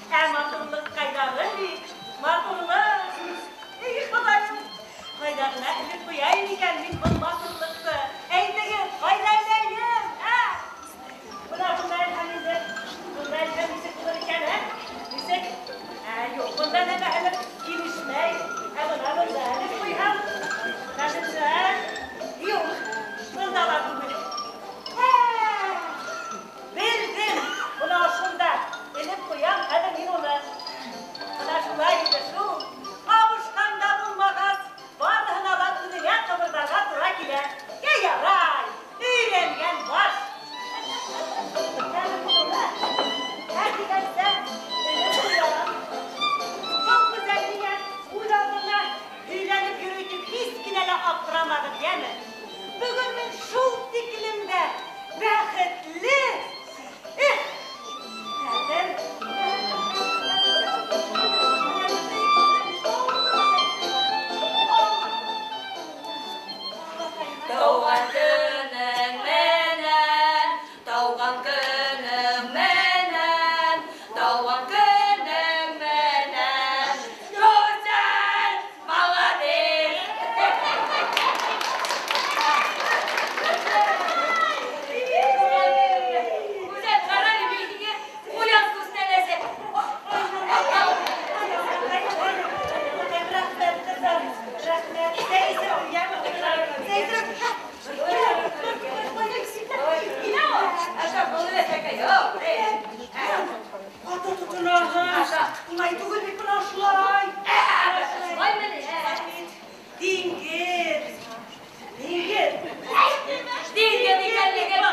Ә матурлыҡ ҡайҙағы бит, матурлыҡ. Эй, Хоҙайым, ҡайҙа ғына элеп ҡуяйым икән мин был матурлыҡты? Әйтегеҙ, ҡайҙа эләйем, ә? Бына бында элһәм инде, бында элһәм нисек булыр икән, ә? Нисек? Ә, юҡ, бында нәмәһелер килешмәй. Ә бына бында элеп ҡуйһам, бына, юҡ, бында ла түгел. Ә, белдем, бына ошонда элеп ҡуям хәҙер мин уны. Бына шулай инде шул. Ҡабышҡан да булмағас, барыһына ла үҙеңә ҡыбырҙарға тура килә. Йә ярай, өйрәнгән баш. Хәҙер мин уны һәр тигәнсә элеп ҡуям. Был гүзәл миңә үҙ алдына һөйләнеп йөрөй тип һис кенә лә аптырамағыҙ, йәме? Бөгөн мин шул тиклем дә бәхетле. Эх, хәҙер. Тыуған көнөң менән, тыуған көнөң менән, тыуған көнөң менән. Гүзәл, молодец! Гүзәл, ҡара әле мин һиңә ҡуян күстәнәсе. Рәхмәт, ҡыҙҙар, рәхмәт. Сәй эсереп, йәме, сәй эсереп. Ҡаты тотонаһың. Улай түгел бит бына ошолай. Диңгеҙ. Диңгеҙ. Диңгеҙ икәнлеген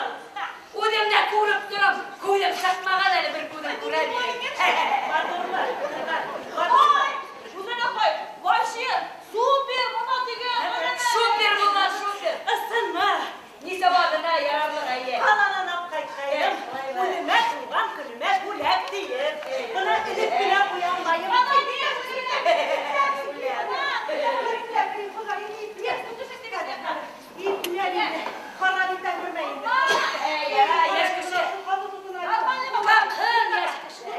үҙем дә күреп торам. Күҙем сыҡмаған әле, бер күҙем күрә минең. Матурлыҡ, ҡыҙҙар, Ой, Гүзәл апай, вообще супер, бына тигән. Супер булған, супер. Ысынмы? Нисә вағына ярарлыҡ әйе. Ҡаланан алып ҡайтҡайным. Үҙемә тыуған көнөмә бүләк тиеп. Бына элеп кенә ҡуя алмайым. Харап итә күрмә инде. Йәш кеше. Ҡатын йәш кеше.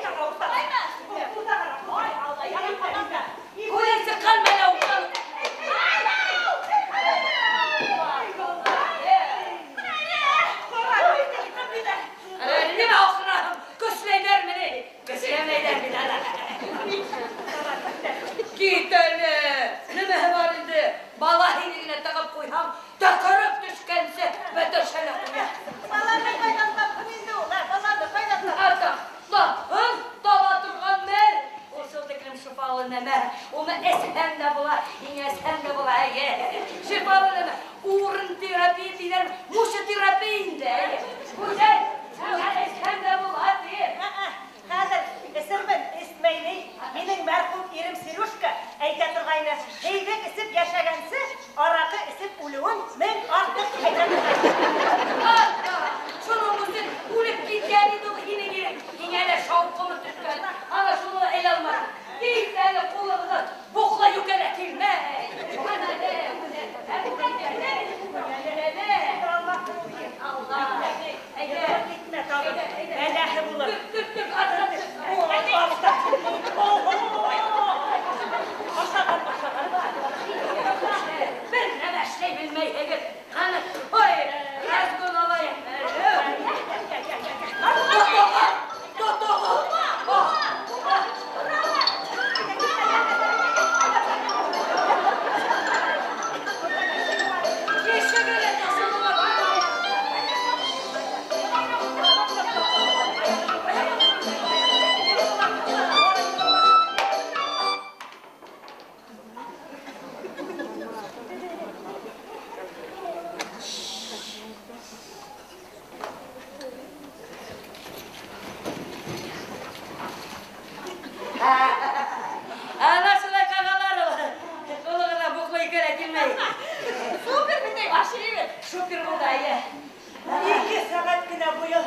Күҙең сыҡҡан мәлә уҡан. Нимә аҡыраһың? Көсләйҙәрме ни? Көсләмәйҙәр бит ана. Кит әле. Нимәһе бар инде? Бала һине генә тығып ҡуйһаң, төкөрөп төшкәнсе бөтә шәле ҡуя. Баланы ҡайҙан тапһын инде ул, ә? Баланы ҡайҙан тапһын? Ата, тапһын, таба торған мәл. Ул шул тиклем шифалы нәмә. Уны эсһәң дә була, иңәсһәң дә була, әйе. Шифалы нәмә. Урын терапия тиҙәр, муша терапия инде, әйе. Гүзәл, эсһәң дә була, ти. Хәҙер эсермен, эсмәй ни. Минең мәрхүм ирем Сережка әйтә торғайны, һейҙек эсеп йәшәгәнсе, араҡы эсеп үлеүең мең артыҡ әйтә торғайны. Ата, шуның өсөн үлеп киткән ине ул һинең ирең. Һиңә лә шауҡымы төшкән. Ана шуны ла әйлә алмаҫһың. Кит әле ҡулығыҙҙан, буҡла йүкәлә килмәй. Ана әле, Алла. Әйҙә. Китмә тағы, бәләһе булыр. Төк, төк, төк, артҡа төк. Ашаған, ашаған. Бер нәмә эшләй белмәйһегеҙ. Ҡана, ой, разгон алайым. Тотоғоҙ, тотоғоҙ. Ишеге лә тасылған. Ана шулай ҡағалар ул. Ҡулығыҙға буҡлы икән килмәй. Супер бит, вообще. Супер булды, әйе. 2 сәғәт кенә буйы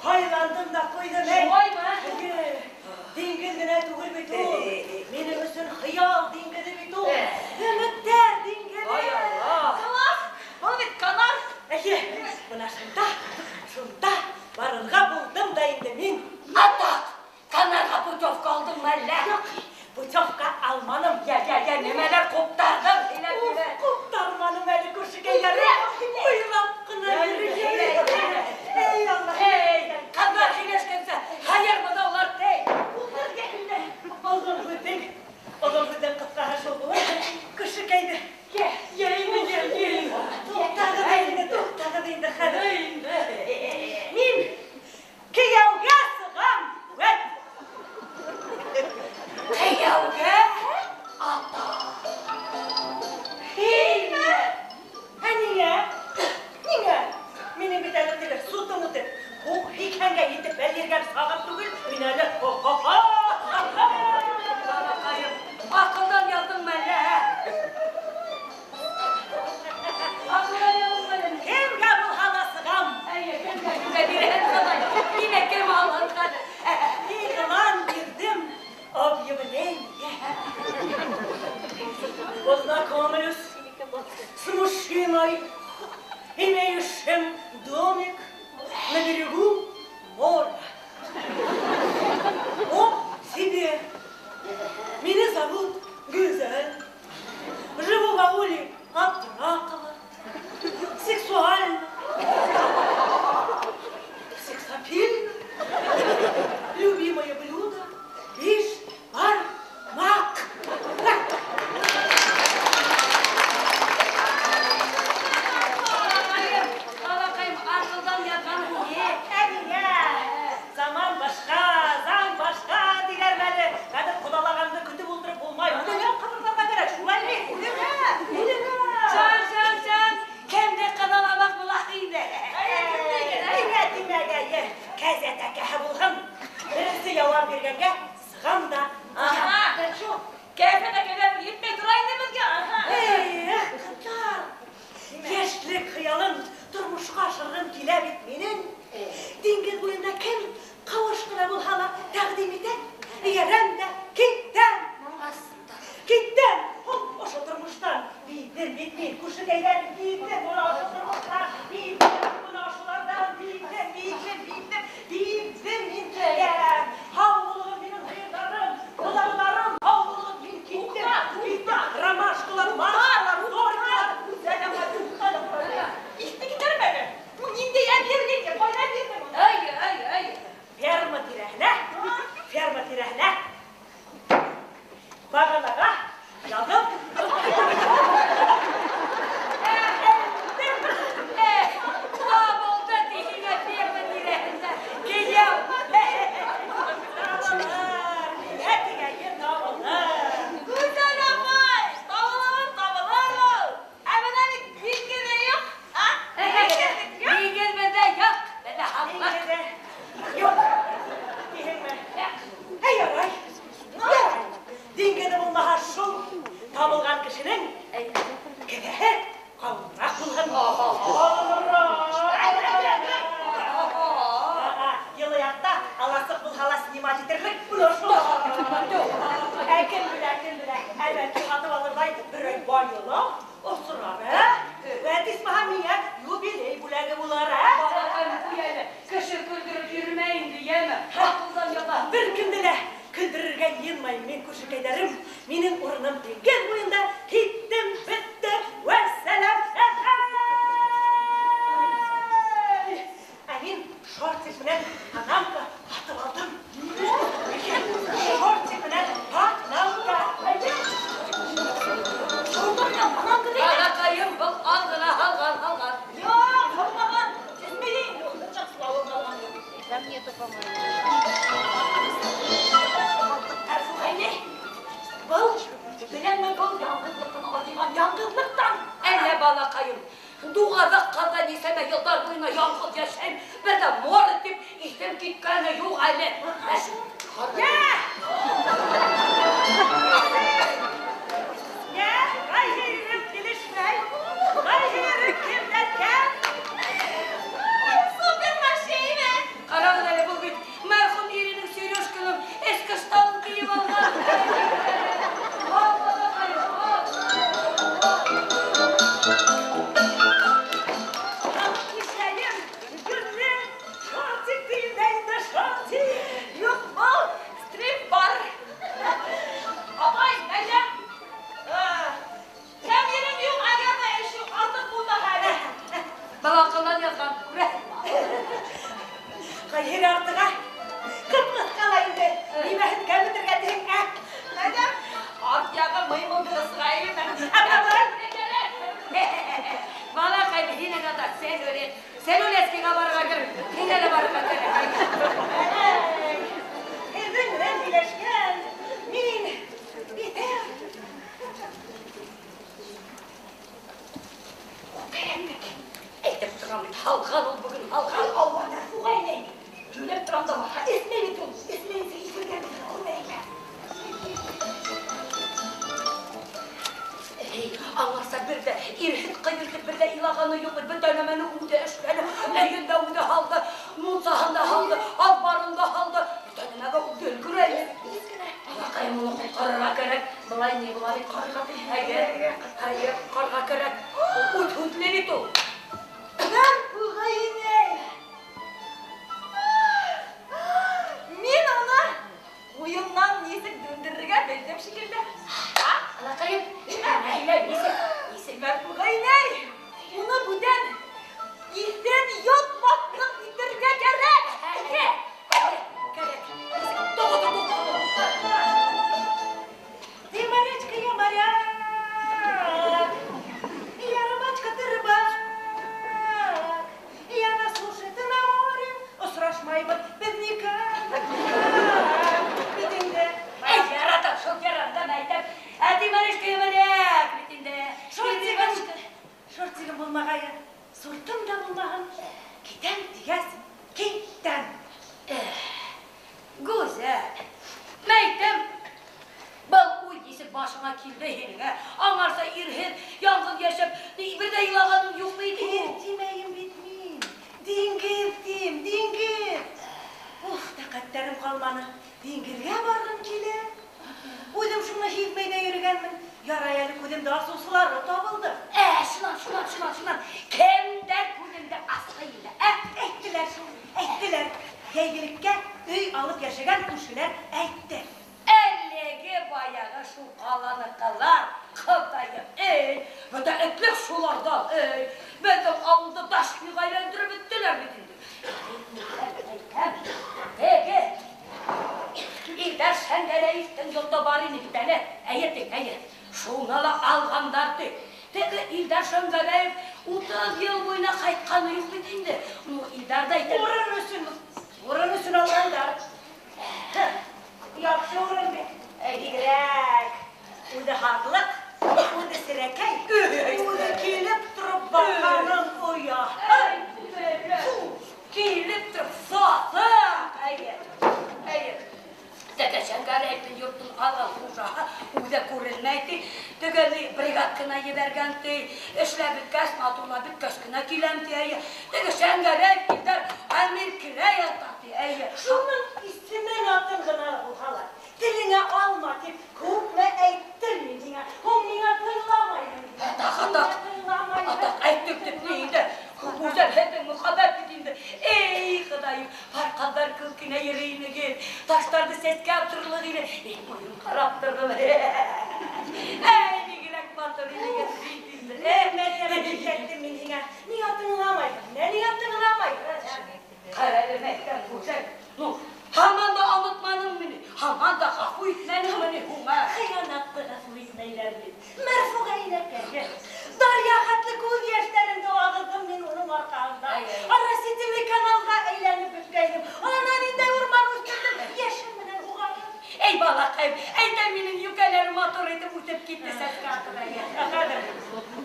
һайландым да ҡуйҙым, әй. Шулаймы? Эйе. Диңгеҙ генә түгел бит ул. Минең өсөн хыял диңгеҙе бит ул. Өмөттәр диңгеҙе. Ай, Алла. Класс! Был бит канар. Эйе, бына шунда, шунда барырға булдым да инде мин. Атаҡ! Канарға путевка алдыңмы әллә? Юҡ, путевка алманым. Йә, йә, йә, нимәләр ҡуптарҙың? Ҡуптарманым әле, күршекәйҙәрем. Уйлап ҡына йөрөйөм. Эй, Алла. Эй, ҡыҙҙар һөйләшкәнсә, хәйер быҙаулар тей. Оҙон һүҙҙең, оҙон һүҙҙең ҡыҫҡаһы шул булыр. Күршекәйҙе. Йә, йә инде, йә, йә. Туҡтағыҙ инде, туҡтағыҙ инде хәҙер. Мин кейәүгә сығам. Вәт. Кейәүгә? Ата. Һинме? Ә ниңә? Ниңә? Минең бит әле теге сутым үтеп, 80-гә етеп бәлергән сағым түгел. Мин әле хо-хо-хо. Балаҡайым, аҡылдан яҙҙыңмы әллә? Аҡылдан яҙҙыңмы әллә? Кемгә булһа ла сығам. Әйе, кемгә, кемгә бирәһең Хоҙай? Нимә кем алһын хәҙер? Иғлан бирҙем. Объявление. Познакомлюсь с мужчиной, имеющим домик на берегу моря. О себе. Меня зовут Гюзель. Живу в ауле Абдуракова. Сексуально. Сексапильно. Любимое блюдо – бешбармак. Балаҡайым, балаҡайым, аҡылдан яҙғаның ни? Ә ниңә? Заман башҡа, заң башҡа тиҙәр әле. Хәҙер ҡоҙалағанды көтөп ултырып булмай. Үҙеңә ҡыбырларға кәрәк, шулай бит? Үҙеңә, үҙеңә. Чан, чан, чан. Кемде ҡыҙаламаҡ була инде? Ниңә тимәгәйе, кәзә тәкәһе булһын. Беренсе яуап биргәнгә сығам да. Аһа, шул. Кәзә тәкәләр етмәй тора инде беҙгә. Аһа. Эх, ҡыҙҙар, йәшлек хыялын тормошҡа ашырғым килә бит минең. Диңгеҙ буйында кем ҡауыш ҡына булһа ла тәҡдим итә, эйәрәм дә китәм. Киттем. Ошо тормоштан биҙҙем бит мин, күршекәйҙәр биҙҙем, бына ошо тормоштан биҙҙем, бына ошоларҙан биҙҙем, биҙҙем, биҙҙем, биҙҙем мин китәм. Һау булығыҙ минең һыйырҙарым, быҙауҙарым, һау булығыҙ, мин киттем, киттем. Ромашкалар, машкалар, зоркалар. Иҫте китерме әле? Был ниндәй объявление? Ҡайҙа бирҙең уны? Ай, ай, ай. Ферма тирәһенә, ферма тирәһенә. Бағанаға яҙып. Табылды тиһеңә ферма тирәһендә кейәү. Табылыр, миңә тигәйе табылыр. Гүзәл апай, табылыр, табылыр ул. Ә бына бит диңгеҙ ҙә юҡ, а? Диңгеҙ бит юҡ. Диңгеҙ беҙҙә юҡ, беҙҙә һаҡлыҡ. Диңгеҙ ҙә юҡ, тиһеңме? Әй, ярай. Ярай. Диңгеҙе булмаһа шул табылған кешенең кеҫәһе ҡалыныраҡ булһын. Ҡалыныраҡ. Йылы яҡта аласыҡ булһа ла снимать итерлек бына шул. Ә кем белә, кем белә, ә бәлки һатып алырҙай берәй байы ла осрар, ә? Вәт исмаһам миңә юбилей бүләге булыр, ә? Балаҡайым, ҡуй әле, кеше көлдөрөп йөрөмә инде, йәме? Аҡылдан яҙа. Бер кемде лә көлдөрөргә йыйынмайым мин, күршекәйҙәрем. Минең урыным диңгеҙ буйында. Киттем, бөттө, вәссәләм. Ә мин шортик менән панамка һатып алдым. Шортик менән панамка. Шортик менән панамка тиҙе. Балаҡайым, был алғына һалған, һалған. Юҡ, һалмаған. Сисмәй инде, ул бер алған. Там нету, по-моему. Әрфүғәйне, был, беләнме, был яңғыҙлыҡтан алған яңғыҙлыҡтан. Әллә балаҡайым, дуғаҙаҡ ҡаҙҙа нисәмә йылдар буйына яңғыҙ йәшәйем, бер ҙә море тип иҫем киткәне юҡ әле. Йә! Йә, ҡайһы ерем килешмәй, ҡайһы ерем кемдән кәм? Супер машина! Ҡарағыҙ әле, был бит мәрхүм иренең сережканың эске штанын кейеп алған. Ал, балаҡайым, ал. Нишләйем? Гөлле шортик тейендә инде, шортик. Бер артыға. Ҡып-ҡыҫҡа ла инде. Нимәһен кәметергә тиһең, ә? Мәдәм, арт яғы мыймылдығы сыға ине. Ә былай? Балаҡай, һинең ата Сәлүләскегә барырға кәрәк. Һиңә лә барырға кәрәк. Һеҙҙең менән һөйләшкән мин китәм. Әйтеп торам бит, һалған ул бөгөн, һалған. Алла, Мәрфуға инәй. Һөйләп торам да, Эсмәй бит ул, эсмәйенсә иҫергән күрмәйем. Эй, аңласа бер ҙә, ирһеҙ ҡыйыртып бер ҙә илағаны юҡ, бөтә нәмәне үҙе эшләне, өйөн дә үҙе һалды, мунсаһын да һалды, аҙбарын да һалды, бөтә нәмәгә үҙе өлгөрә ине. Балаҡайым, уны ҡотҡарырға кәрәк. Былай ни була бит, ҡарға. Әйе, әйе, ҡарға кәрәк. Үҙ һүҙле бит ул. Мәрфуға инәй. Мин уны уйыннан нисек дүндерергә белдем шикелле. Балаҡайым, әйлә, нисек, нисек? Мәрфуға инәй, уны бүтән иҫен йотмаҫлыҡ итергә кәрәк. Әйе, әйе, кәрәк. Нисек? Тоҡо, тоҡо, тоҡо, тоҡо. Ты морячка, я моряк, я рыбачка, ты рыбак, я на суше, ты на море, осрашмайбыҙ беҙ никак. Бит инде. Эй, яратам, шул яратам, әйтәм. Ә ты морячка, я моряк, бит инде. Шортигым, шортигым булмағайы, суртым да булмаған. Китәм тигәс, китәм. Гүзәл, мәйтәм, был уй нисек башыңа килде һинең, ә? Аңарса ирһеҙ, яңғыҙ йәшәп, бер ҙә илағаның юҡ бит. Ир тимәйем бит мин, диңгеҙ тим, диңгеҙ. Уф, тәҡәттәрем ҡалманы. Диңгеҙгә барғым килә. Үҙем шуны һиҙмәй ҙә йөрөгәнмен. Ярай әле күҙемде асыусылары табылды. Ә, шунан, шунан, шунан, шунан. Кемдәр күҙеңде асты инде, ә? Әйттеләр шул, әйттеләр. Йәйгелеккә өй алып йәшәгән күршеләр әйтте. Әлеге баяғы шул ҡаланыҡылар, ҡыҙайым, эй, бөтә этлек шуларҙан, эй, беҙҙең ауылды таш өйгә әйләндереп бөттөләр бит инде. Әйтәм, теге Илдар Шәңгәрәевтең йорто бар ине бит әле. Әйе, тик, әйе. Шуны ла алғандар ти. Теге Илдар Шәңгәрәев 30 йыл буйына ҡайтҡаны юҡ бит инде. Ну, Илдар ҙа әйтә. Урын өсөн, урын өсөн алғандар. Яҡшы урын бит. Бигерәк. Үҙе һаҙлыҡ, үҙе серәкәй, үҙе килеп тороп баҡҡаның оя. Килеп тороп саҫыҡ. Әйе, әйе. Теге Шәңгәрәевтең йортон алған хужаһы үҙе күренмәй ти. Теге ни бригадкына ебәргән ти. Эшләп бөткәс, матурлап бөткәс кенә киләм ти. Әйе. Теге Шәңгәрәев Илдар Әмиркенә ята ти. Әйе. Шуның исемен атын ғына булһа ла, телеңә алма тип күпме әйттем мин һиңә. Һуң миңә тыңламайһың. Атаҡ, атаҡ. Тыңламайһың. Атаҡ, әйттек тип ни инде? Гүзәл һеҙҙең мөхәббәт бит инде. Эй, Хоҙайым, парҡандар кеүек кенә йөрөй инегеҙ. Таштарҙы сәскә торҙоҡ ине. Эй, муйын ҡарап торҙом. Эй, бигерәк матур инегеҙ бит инде. Эй, мәҙәнә киҫәттем мин һиңә. Ниңә тыңламайһың? Ниңә тыңламайһың? Ҡара әле, мәктәп, Гүзәл. Ну, һаман да онотманың мине. Һаман да ғәфү итмәнеңме ни һуң, ә? Хыянатты ғәфү итмәйҙәр бит. Мәрфуға инәкәйем. Дарья хәтле күҙ йәштәремде ағыҙҙым мин уның арҡаһында. Ай, ай. Оросительный каналға әйләнеп бөткәйнем. Анан ниндәй урман үҫтерҙем. Йәшем менән уғарҙым. Эй, балаҡайым, әйтәм, минең йүкәләрем матур итеп үҫеп китте сәскә атып, әйе. Ә хәҙер,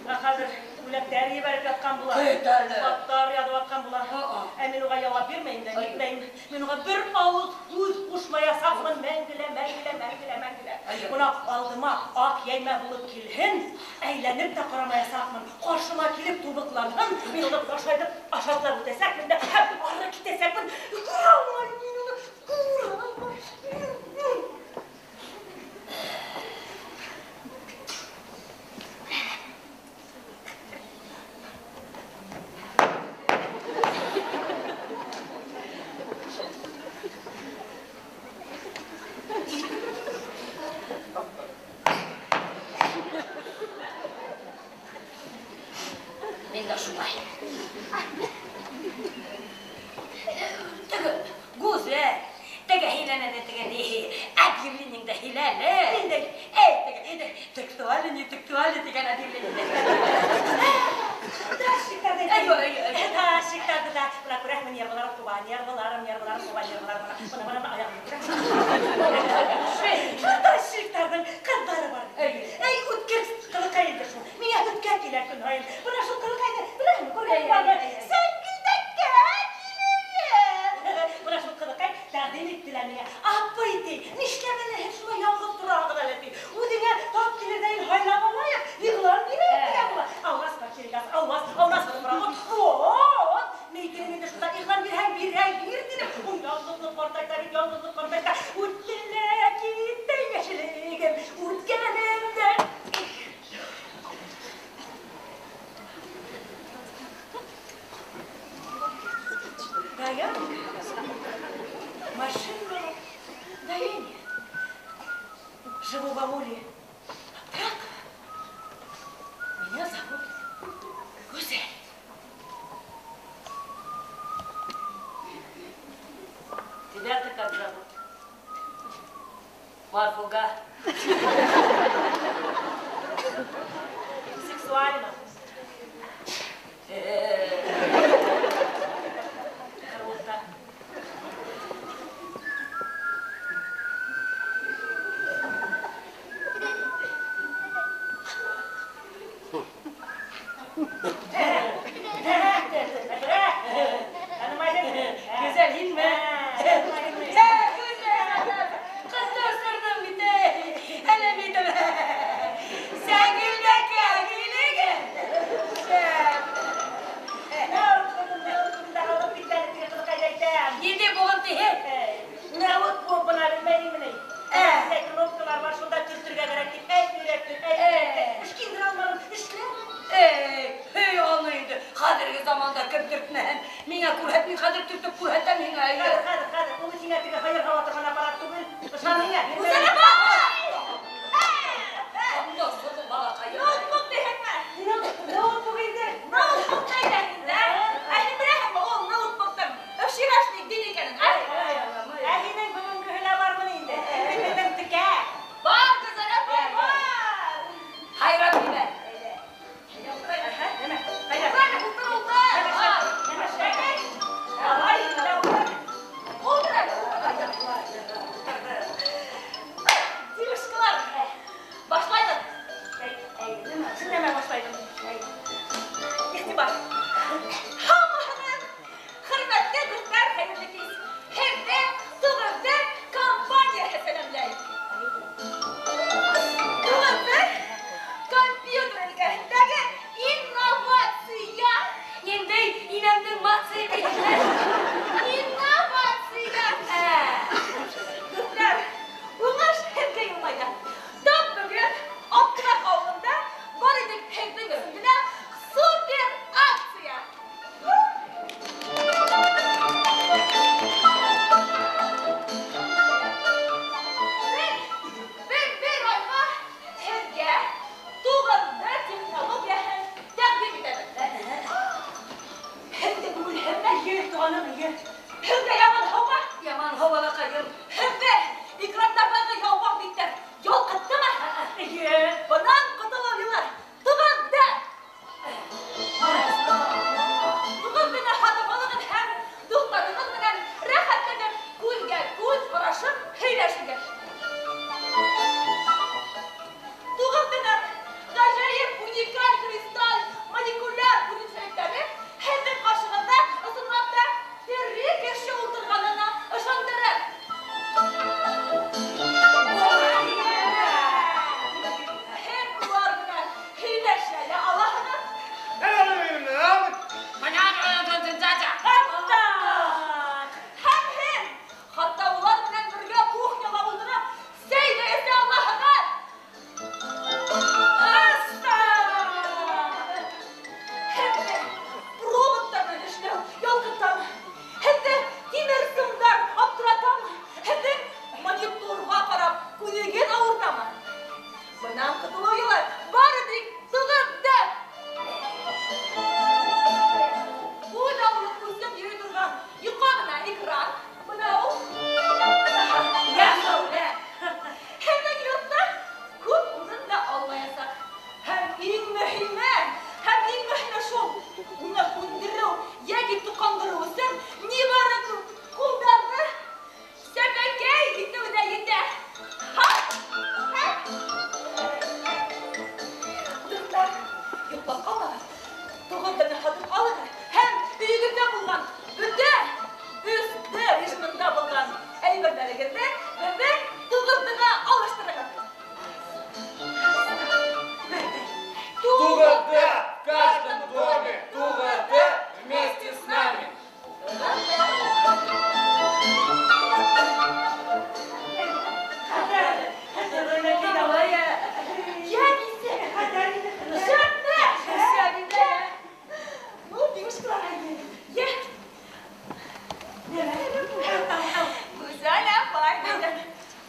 ә хәҙер бүләктәр ебәреп ятҡан була. Көт әле. Хаттар яҙып ятҡан була. А-а. Ә мин уға яуап бирмәйем дә, Ай. нитмәйем. Мин уға бер ауыҙ һүҙ ҡушмаясаҡмын мәңгелә, мәңгелә, мәңгелә, мәңгелә. Ай. Бына алдыма аҡ йәймә булып килһен, әйләнеп тә ҡарамаясаҡмын. Ҡаршыма килеп тубыҡланһын, мин уны башайтып ашатлап үтәсәкмен дә һәм ары китәсәкмен. Күрә алмайым мин уны, күрә алмайым. Мин дә шулай. Теге Менә күрәһең, нервыларым куба, нервыларым, нервыларым куба, нервыларым. Менә, менә, менә аягым. Шунда шиктарның кызлары бар. Әй, үткер кылыкай инде шул. Миңа үткә килә көн һаен. Менә шул кылыкайны, беләһеңме, күргәнең бармы? Сәңгелдәккә килә. Менә шул кылыкай тәкъдим иттеләр миңа. Апай ди, нишләп әле һин шулай ялгыз торагың әле ди. Үзеңә тап килердәен һайлап алайык. Игълан бирәйек дигән була. Алмас квартирагыз, алмас, алмас пароход. Вот! Мин инде шунда игълан бирһәң, бирәй, бир дидем. Ул ялгызлык картайта бит, ялгызлык картайта. Үтте лә китте яшьлегем, үткәнемдә. Стоянка машинного доения. Живу в ауле Абдракова. Меня зовут Гузель. Тебя-то как зовут? Марфуга. Сексуально. Круто. Гүзәл, һинме? Гүзәл! Кызны осырдың бит, эй! Әле бит. Сәңгелдәккә килеген! Шәп! Нинди булган тиһе? Ноутбук бына белмәймен. Кнопкалар бар, шунда төртергә кәрәк дип. Әй, өйрәттем, әй, өйрәттем. Эшкә алмадым, эшлә. Эй, эй, аны инде хәзерге заманда кем төртмәһен? Миңа күрһәт, мин хәзер төртеп күрһәтәм һиңә. Хәҙер, хәҙер, хәҙер. Ул һиңә теге һыйыр һауа торған аппарат түгел. Ышан миңа. Гүзәл апай! Анда осырдың, балакай. Ноутбук тиһеңме? Ноутбук инде. Ноутбук ҡайҙа инде, ә? Ә һин беләһеңме ул ноутбуктың вчерашний день икәнен, ә? Ә һинең бөгөнгөһө лә бармы инде? Беҙҙең текә. Бар, Гүзәл апай, бар! Һайрап ебәр. Әһә, нәмә? Ҡайҙа? Ултыр, ултыр, ултыр! Нәмә? Давай, ултыр. Ултыр әле, ултыр. Девушкалар, башлайбыҙ. Һин нәмә башлайҙың? Иғтибар. Һаумыһығыҙ, хөрмәтле дуҫтар, хәйерле кис. Һеҙҙе Туғыҙҙы компанияһы сәләмләй. Туғыҙҙы компьютер өлкәһендәге инновация. Ниндәй инәмдең маци бит. Инновация. Дуҫтар, уңыш һеҙгә йылмая. Тап бөгөн Аптыраҡ ауылында бар инек һеҙҙең өсөн генә супер акция. Бер айға һеҙгә туғыҙҙы технологияһын тәҡдим итәбеҙ. Һеҙҙе күңелһеҙме? Эйе, туғаным, эйе. Һеҙгә яман һауа? Яман һауалаҡайым. Һеҙҙе экрандарҙағы ялпаҡ биттәр ялҡыттымы? Эйе. Бынан ҡотолоу юлы туғыҙҙы. Туғыҙҙыны һатып алығыҙ һәм дуҫтарығыҙ менән рәхәтләнеп күҙгә күҙ ҡарашып һөйләшегеҙ. Туғыҙҙының ғәжәйеп уникаль кристалл молекуляр үҙенсәлектәре һеҙҙең ҡаршығыҙҙа ысынлап та тере булған, бөтә 3D режимында булған әйберләрегеҙҙе беҙҙең 9D-ға алыштырығыҙ. 9D в каждом доме, 9D вместе с нами. Гүзәл апай,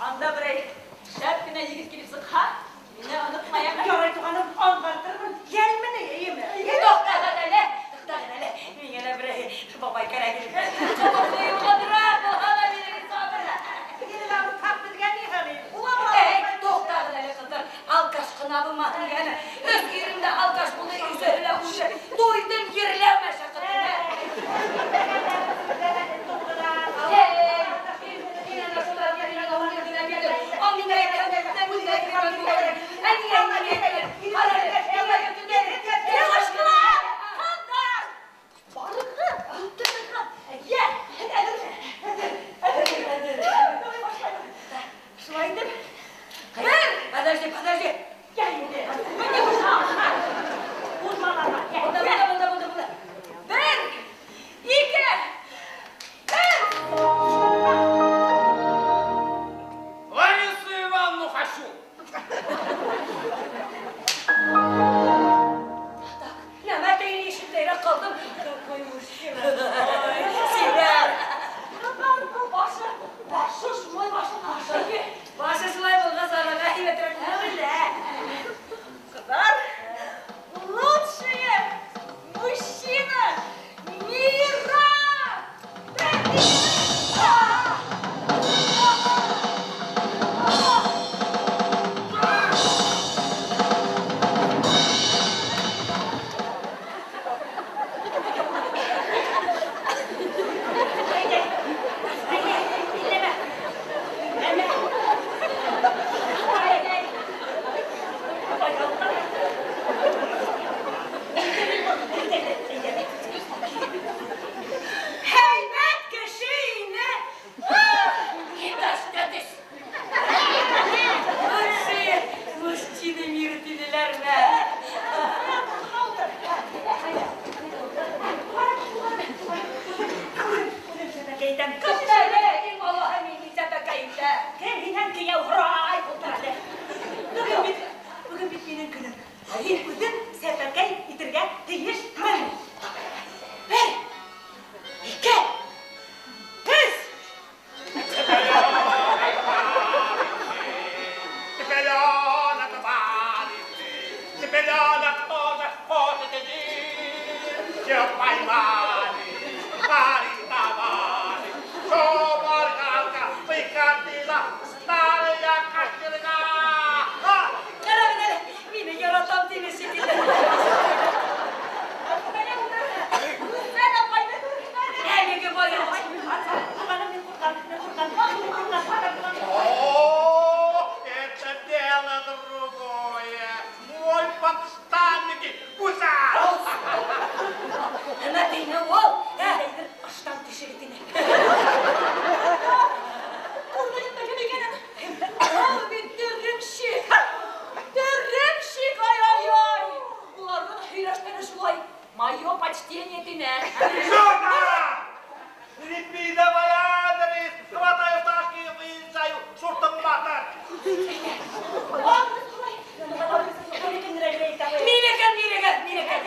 анда берәй шәп кенә егет килеп сыҡһа, мине онотмайым. Ярай, туғаным, аңғартырмын. Йәлмени, эйеме? Туҡтағыҙ әле, туҡтағыҙ әле. Миңә лә берәй бабай кәрәк ине. Ҡыйыуғаныраҡ булһа ла минең сабыр. Эй, туҡтағыҙ әле, ҡыҙҙар. Алкаш ҡына булмаһын йәнә. Өс ирем дә алкаш булды, өсөһө лә үлде. Туйҙым ерләү мәшәҡәтенә. Девушкалар, ҡыҙҙар, барығыҙ, ултырығыҙ. Йә, һеҙ әҙерме? Әҙер, әҙер, әҙер. Давай башлайбыҙ. Шулай итеп, бер, Подожди, подожди. йә инде. Мин Булды, булды, булды, булды, булды. Бер, ике, өс. Ларису Ивановну хочу. Так, нәмә тейен ишетәйрәк ҡалдым. Какой мужчина. Ой, сибәр. Башы, башы шулай, башы, башы. Башы шулай булғас, араға һәйбәтерәк булыр. Ҡыҙҙар, лучшие мужчина мира! Бер, ике, Һәйбәт кеше ине. Не дождетесь. Лучшие мужчины мира тинеләрме? Туҡта әле, иң олоһо мин сәпәкәй инде. Кем һинән кейәү һорай ултыр әле. Бөгөн бит минең көнөм. Мин үҙем сәпәкәй итергә тейешмен. Бер, ике, өс. Цыпленок, товарищи, цыпленок тоже хочет идти. Все поймали, арестовали. Шуморгалка выходила старая кочерга. Ҡарағыҙ әле, мине яратам тине шикелле. Гүзәл апайҙы Әлеге байрам. Туғаным, мин ҡурҡам, мин ҡурҡам, мин ҡурҡам, ҡурҡам. О, это дело другое. Мой подштанники, гусар! Нимә тине ул? Ә? Ыштан тишеге тине. Күрмәнем дә кем икәнен. Ул бит теремщик. Теремщик, ай-ай-ай. Уларҙың һөйләшкәне шулай. Мое почтение тине. Сюда! Лепи давай адрес! Хватаю ташки и выезжаю! Шуртым-батыр! Минеке, минеке, минеке.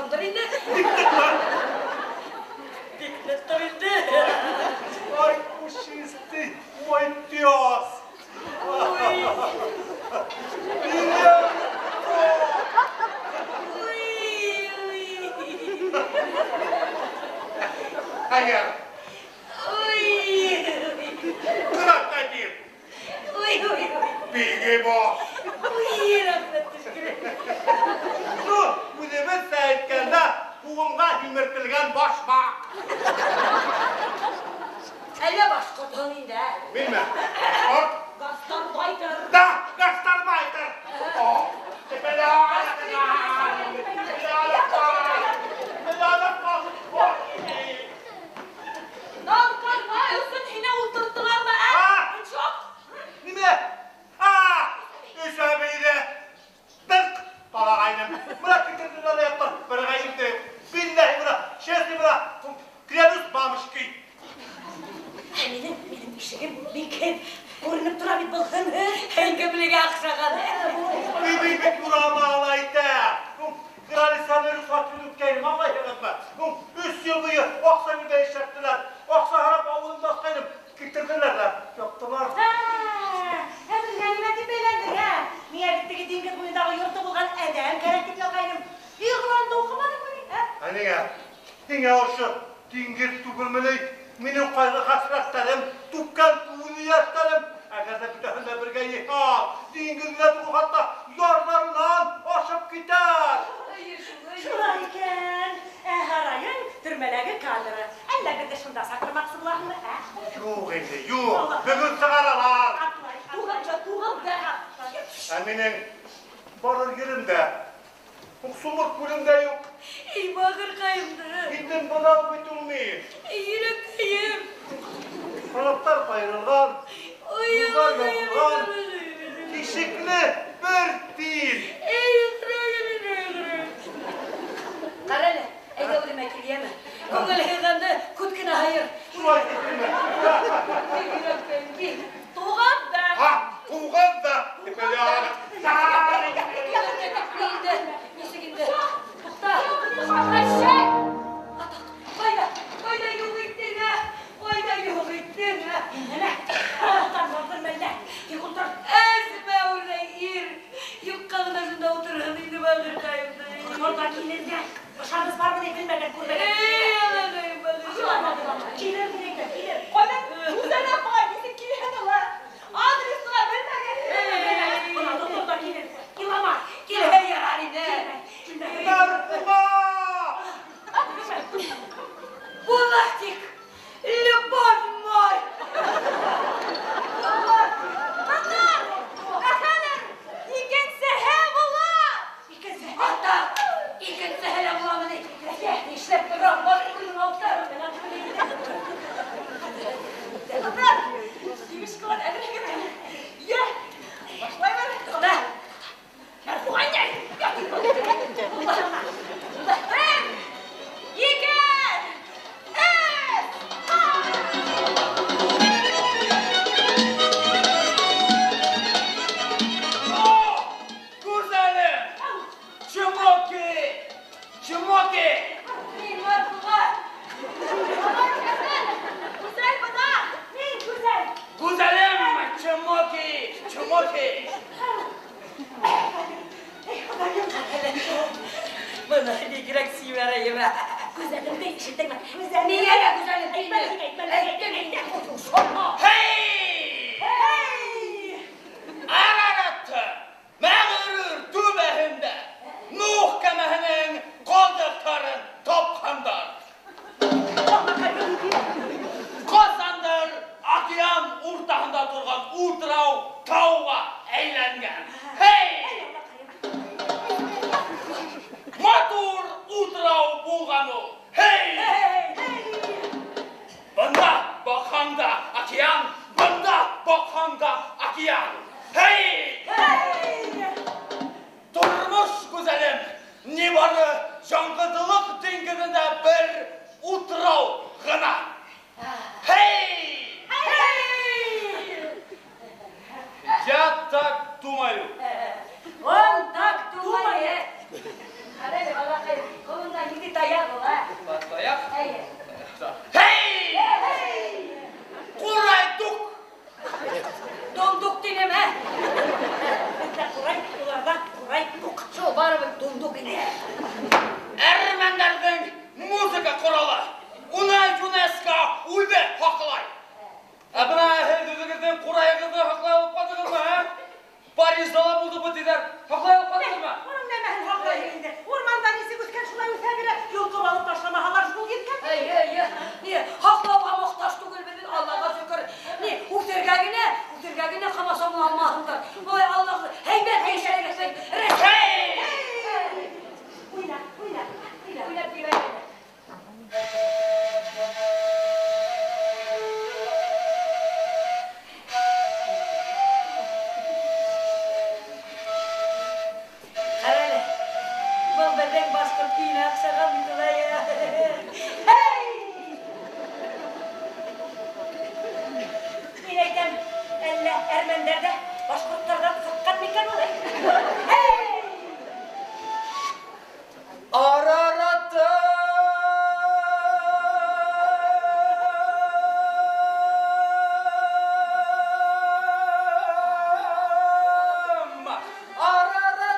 ныҡлығандыр инде. Бик ныҡтыр инде. Ай, пушистый мой пес. Ой. Меня. Ой, ой. Хәйер. Ой. Крокодил. Ой, ой, ой. Бегемот. Ой, рәхмәт төшкөрө. Ну, үҙебеҙ әйткәндә, һуғымға һимертелгән башмаҡ. Әллә башҡортһоң инде, ә? Минме? Башҡорт? Гастарбайтер. Да, гастарбайтер. О, Наркоман өсөн һине ултырттылармы, ә? А! Чок. Нимә? А! Өс әбейҙе тыҡ талағайным. Бына килтерҙеләр ҙә яҡтан бер ғәйепте. Билләһи бына, честный бына, клянусь бабушкой. Ә минең ишегем бик күренеп тора бит был. Һин кемлегә оҡшаған? Бик бик юрамал әйтә. Кралисаны рөхсәт үткәйнем, аңлайһығыҙмы? 3 йыл буйы аҡса бирҙе эшләттеләр. Аҡса һорап ауылымда асҡайным, килтерҙеләр ҙә яптылар. Ә беҙгә нимә тип әйләндең, ә? Миңә бит теге диңгеҙ буйындағы йорто булған әҙәм кәрәк тип яҙғайным. Иғланды уҡыманыңмы ни, ә? Ә ниңә? Ниңә ошо диңгеҙ түгелме ни? Минең ҡайғы хәсрәттәрем, түккән күҙ йәштәрем. Әгәр ҙә бөтәһен дә бергә йыйһаң, диңгеҙгә түгел, хатта ярҙарынан ашып китәр. Шулай икән. Ә һарайың төрмәләге камера. Әллә беҙҙе шунда саҡырмаҡсы булаһыңмы, ә? Юҡ инде, юҡ. Бөгөн сығаралар. Атлай, туғанса туғылды. Ә минең барыр ерем дә, Сумыр күлем дә юҡ. Эй, бахырҡайымды. Киттем бынау бит ул мин. Эй, йөрәкәйем. Ҡанаттар ҡайырылған, Ой, юлдар ой, ябылған, ой, ой. тишекле бер тин. Эй, Ҡара әле, әйҙә үҙемә кил, йәме? Күңел һыйғанды күт кенә һыйыр. Шулай тиһеңме? Кил, йөрәкәйем, кил. Туған да. Һа, туған да. Инде, нисек инде? Туҡта. Әшәк! Атаҡ, ҡайҙа? Ҡайҙа юҡ иттең, ә? Ҡайҙа юҡ иттең, ә? Нәмә? Ҡалаҡтан барҙыр мәллә? Тик ултыр. Әзмәүрҙәй ир. Юҡҡа ғына шунда ултырған инде бахырҡайымды. Торҙа килер ҙә. Ышаныс бармы ни белмәгән, күрмәгән. Эй, алағайым, бахырҡайым. Килер мин әйтәм, килер. Ҡайҙан Гүзәл апай нисек килгән ала? Адресына белмәгән. Бына доктор ҙа килер. Илама. Килһә ярар ине. Мәрфуға! Булатик, любовь мой! Ҡыҙҙар, ә хәҙер икенсеһе була. Икенсе. Атаҡ, икенсеһе лә буламы ни? Нишләп торам, бар үҙең алып. Ҡыҙҙар, тимешкалар әҙерһегеҙ. Йә, башлайбыҙ. Туҡта. Мәрфуға инәй. Бер, ике, өс. О, Гүзәлем! Чмоки! Чмоки! Мин Мәрфуға. Гүзәл бына. Мин Гүзәл. Гүзәлем! Чмоки! Чмоки! Эй, Хоҙайым. Бына бигерәк сибәрәйем. Гүзәлем ти, ишеттеңме? Гүзәлем. Миңә лә Гүзәлем тине. Әйтмә, әйтмә, Әйттем әйтмә. инде. Шома. Hey! Эй! Ararat мәғрүр түбәһендә Нух кәмәһенең ҡалдыҡтарын тапҡандар. Ҡасандыр океан уртаһында торған утрау тауға әйләнгән. Hey! Матур утрау булған ул. Hey! Бында баҡһаң да океан, бында баҡһаң да океан. Hey! Тормош гүзәлем, ни бары яңғыҙлыҡ диңгеҙендә бер утрау ғына. Hey! Я так думаю. Он так думает. Ҡара әле, балаҡай, ҡулында Башҡорт көйөнә оҡшаған бит улай. Эй! Мин әйтәм, әллә әрмәндәр ҙә башҡорттарҙан сыҡҡан микән улай? Эй! Араратым! Араратым!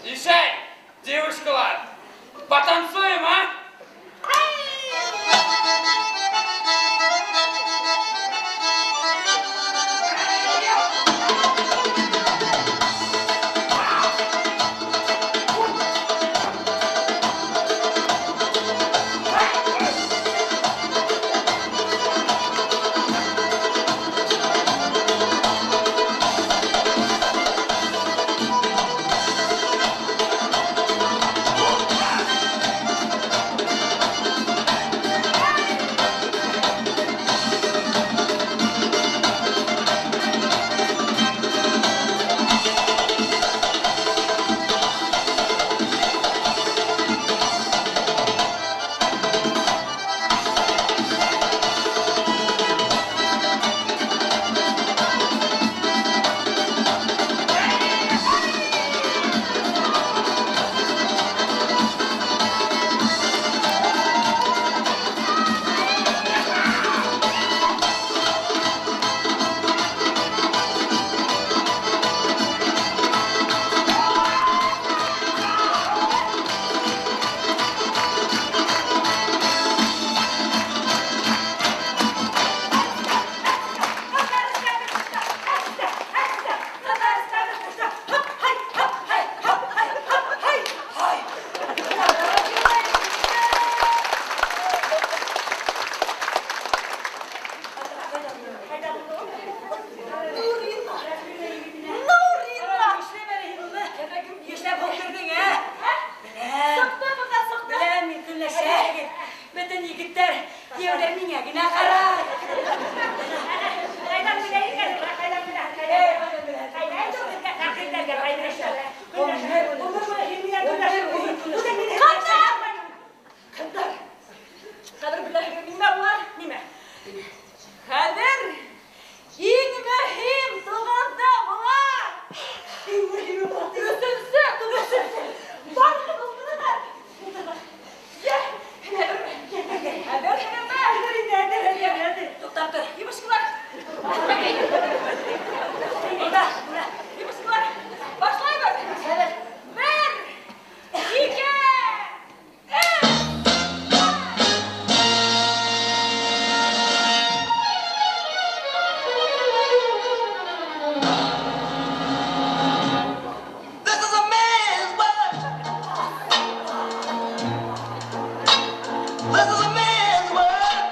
Ишай, девушкалар, потанцуем, а? Бөтөн егеттәр, кейәүҙәр миңә генә ҡарай. Ҡайҙан белә икән? Ҡайҙан белә? Ҡайҙан Ҡыҙҙар, хәҙер беләһегеҙ нимә була? Нимә? Хәҙер иң мөһим туғанда була. Иң мөһиме була. Өсөнсө, өсөнсө. Барлыҡ ултырығыҙ. Йә, хәҙер Туҡтап тор. Ебушкалар. Ебушкалар. Башлайбыҙ. Бер, ике, өс. This is a man's world. This is a man's world.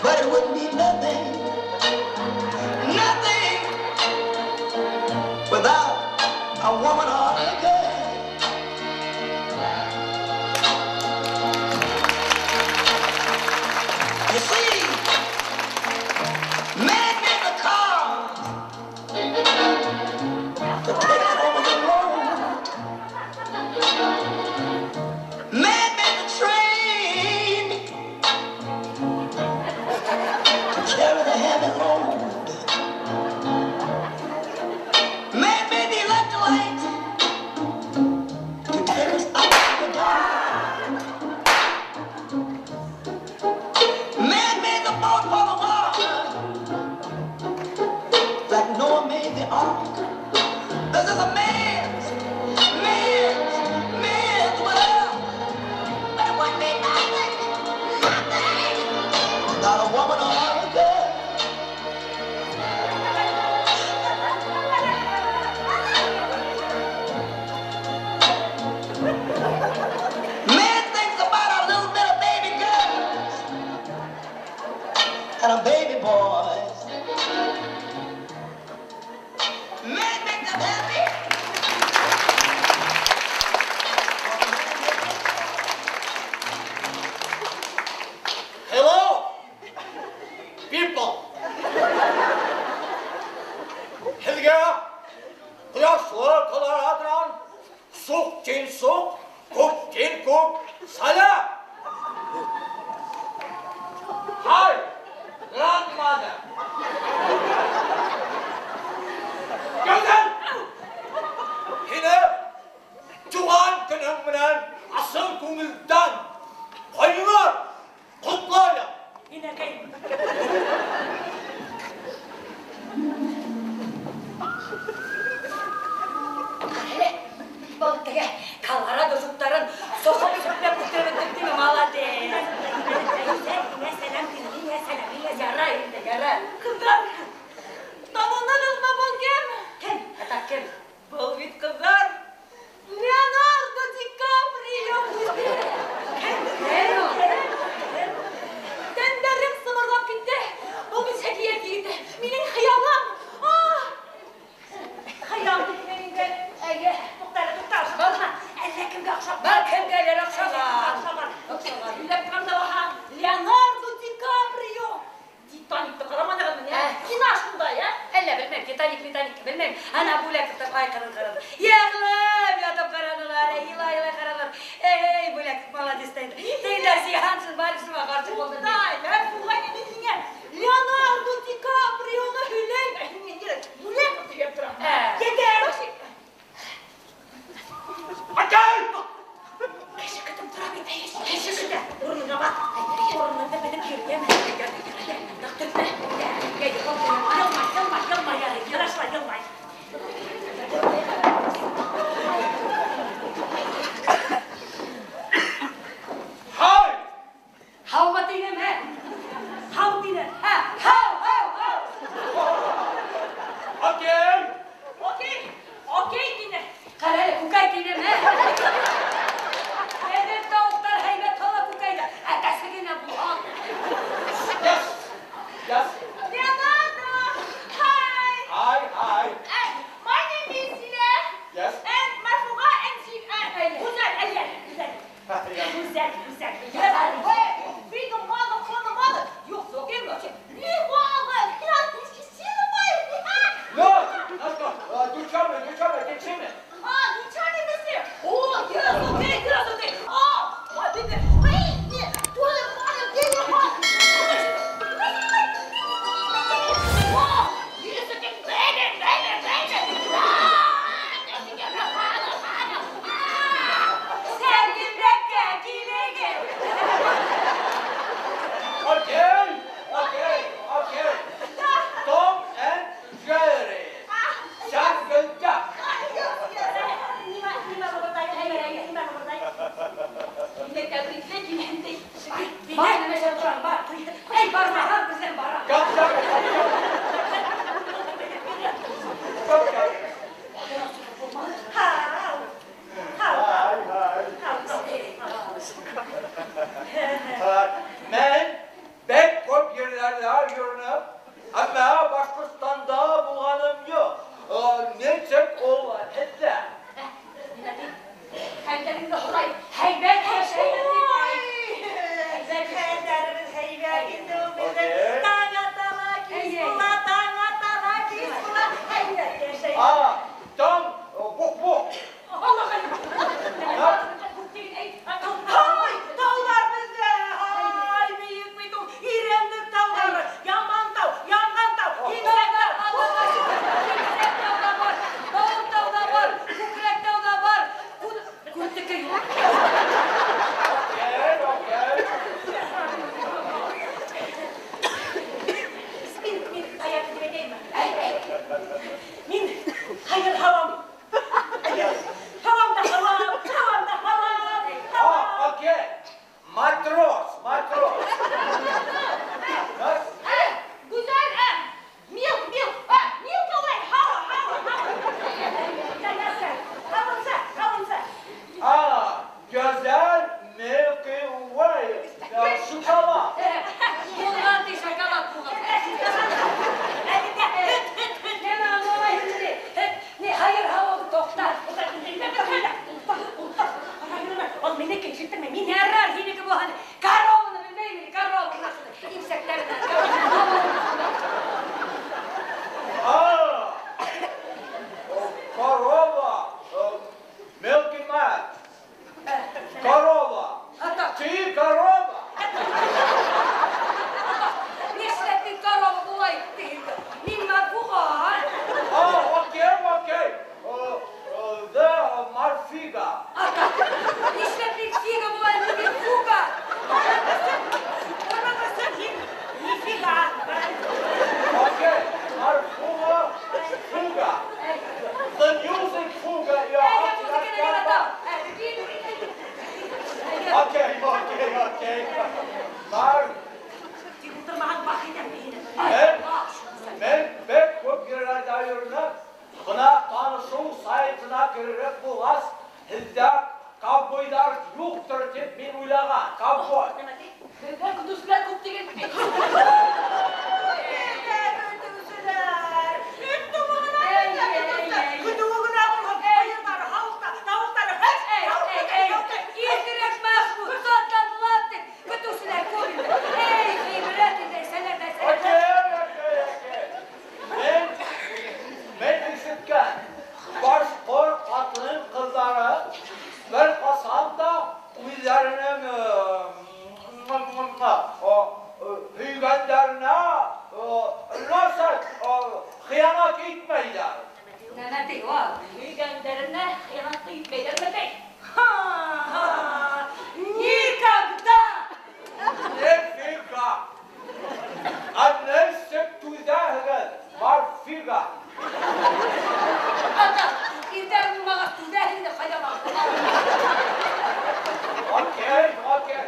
But it wouldn't be nothing, nothing without a woman or a girl. You see, man made the car to take us over the road. сук, күптин күп сәлам. Hi, grandmother. Гүзәл! Һине туған көнөң менән ысын күңелдән ҡайнар ҡотлайым. Инәкәй. Әле, был теге Колорадо жуктарын соҡоп сүпләп үҫтереп бөттөк, молодец. Миңә сәләм, миңә сәләм, миңә ярай инде, ярай. Ҡыҙҙар, танынығыҙмы был кем? Кем? Ата кем? Был бит ҡыҙҙар Леонардо Ди Каприо. Кем? Кем? Тәндәрем сымырлап китте. Был бит әкиәт егете. Минең хыялым. Хыял тиһең инде. Әйе. Туҡта әле, туҡта, оҡшамаған. Әллә кемгә оҡшап. Бар кемгәлер оҡшаған. Оҡшаған. Оҡшаған. Һөйләп торам да баһа. Леонардо Ди Каприо. Титаникты ҡараманығыҙмы, ни? Кино шундай, ә? Әллә белмәйем, Титаник, Титаник белмәйем. Ана Бүләковтың ай ҡырын ҡараны. Йығылып ятып ҡаранылар, илай-илай ҡаранылар. Эй, Бүләков молодец та инде. Тегеләр Зиһаншин, Барышева ҡаршы булды. Тай, Мәрфуға, мин һиңә Леонардо Ди Каприоны һөйләйем. Ә һин миңә Бүләковты һөйләп торам. Етәр. Окей! Кеше көтөп тора бит, әй, кеше көтә. Урыныңа баҫ. Урыныңды белеп йөрөйәм. Ныҡ төртмә. Йылмай, йылмай, йылмай, ярай, ярашла, йылмай. Hi! Һаумы тинем, ә? Һау тине. Ә, һау, һау, һау. Окей! Окей, окей тине. Ҡара әле, күкәй тинем, ә? Беҙҙең тауыҡтар һәйбәт һала күкәйҙе. Әтәсе генә булһа. Yes! Yes! Леонардо, hi. Hi, hi. My name is Zile. Yes. And Marfuga and Zile. Güzel, Güzel, güzel. Güzel, güzel. Freedom, mother, mother, mother. Юҡ, окей, окей. No, let's go. Дучами, дучами, кечими. А, ничего не О, yes, okay, yes, okay. А, my baby. Hey, Сәргенрәккә килегеҙ. Окей, окей, окей. Tom and Jerry. Jungle Jack. Нимә, нимә быбырҙай, нимә быбырҙай? Бар, нәмә эшләп торам, бар. Эй, бармаһаң, беҙҙән бара. Come, come, come. Come, come. Һау. Һау. Hi, hi. Һау. Мин бик күп ерләрҙә йөрөнөм, әммә Башҡортостанда булғаным юҡ. Нисек ул һеҙҙә? Хәлдәреңде һорай. Һәйбәт йәшәйбеҙ тип. Хәлдәребеҙ һәйбәт инде ул беҙҙең. Окей. Таң атала, кис була, таң атала, кис була. Һәйбәт йәшәйбеҙ. А, Том, бук-бук. Һай, тауҙар беҙҙә. Һай, бейек бит ул. Ирәндек тауҙары. Яман тау, янған тау, имгәк тау. Күкрәк тау ҙа бар, бауыр тау ҙа бар, күкрәк тау ҙа бар. Күртеке юҡ. Окей, окей. Мин таяҡ тип әйтәйемме? Мин һыйыр һауам. Һауам да һауам, һауам да һауам. А, окей. Матрос, матрос. Yes? Güzel, milk, milk, milk away, hawa, hawa, hawa. Нәрсә? Һауынса, һауынса. А, Марфига. Нишләп бит фига була, инде фуга. Нифига. Окей, Марфуга, фуга. The music fuga. Әйдә, музыканы яратам. Окей, окей, окей. Mar, Тик утырмаган бах итәм мин. Мин бик күп ерләрдә йөренеп, бына танышыу сайтына керерек булғас, һеҙҙә ковбойҙар юҡтыр тип мин уйлаған. Ковбой. Беҙҙә көтөүселәр күп тигән. Көтөүселәр. Эт тумығына көтөүе генә булһын. Һыйырҙары, һауыҡтары, һәй, Эй, эй, эй, иртерәк Мәхмүт, затланылар тип, көтөүселәр күп инде. Эй, ғибрәт инде, сәләм, сәләм. Окей, окей, окей. Мин ишеткән, башҡорт ҡатын ҡыҙҙары бер ҡасан да үҙҙәренең һөйгәндәренә насар хыянат итмәйҙәр. Нәмә ти, ва? Һөйгәндәренә хыянат итмәйҙәр, ти. Никогда! Нифига! Ә нисек түҙәһегеҙ, Марфига? Ата, ирҙәр булмағас түҙәһең инде, ҡайҙа барып? Окей, окей.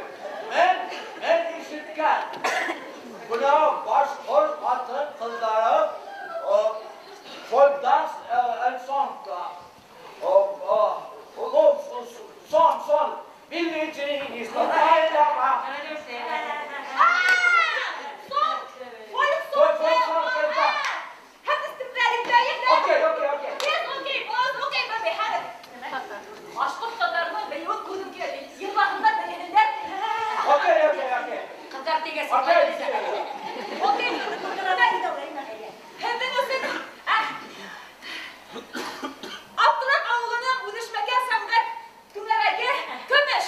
Мин ишеткән. Бына башҡорт ҡатын ҡыҙҙары folk dance and song. Son, son. Billie Jean is the Song, folk Folk song. song, folk song. Һәм истиҡлалендә. Окей, окей, окей. Yes, окей, окей, бабай, хәҙер. Башҡорт ҡыҙҙарының бейеүен күргем килә. Йырлаһындар, бейеһендәр. Окей, окей, окей. Ҡыҙҙар тигәс, Окей. Окей. Һеҙҙең өсөн Аптыраҡ ауылының үҙешмәкәр сәнғәт түңәрәге Көмөш.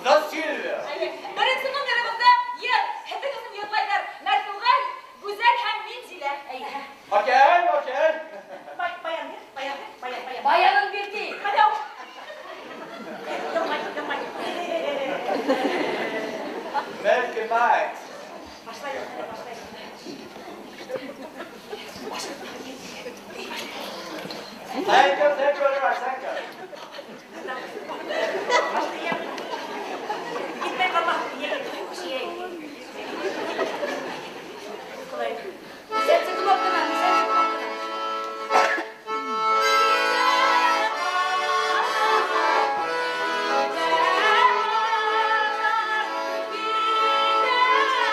The Silver. Беренсе номерыбыҙҙа йыр. Һеҙҙең өсөн йырлайҙар Мәрфуға, Гүзәл һәм Минзилә. Окей, окей. Баян бир, баян, баян, баян. Баянын бир ти. Ҡайҙа ул? Йылмай, йылмай. Milky Max. Башлайыҡ, башлайыҡ. Thank you, thank you very much, thank you. Башлайыҡ. Китмәй ҡалма. Ҡолай. Нисәнсе кнопканан, нисәнсе кнопканан? Thank you.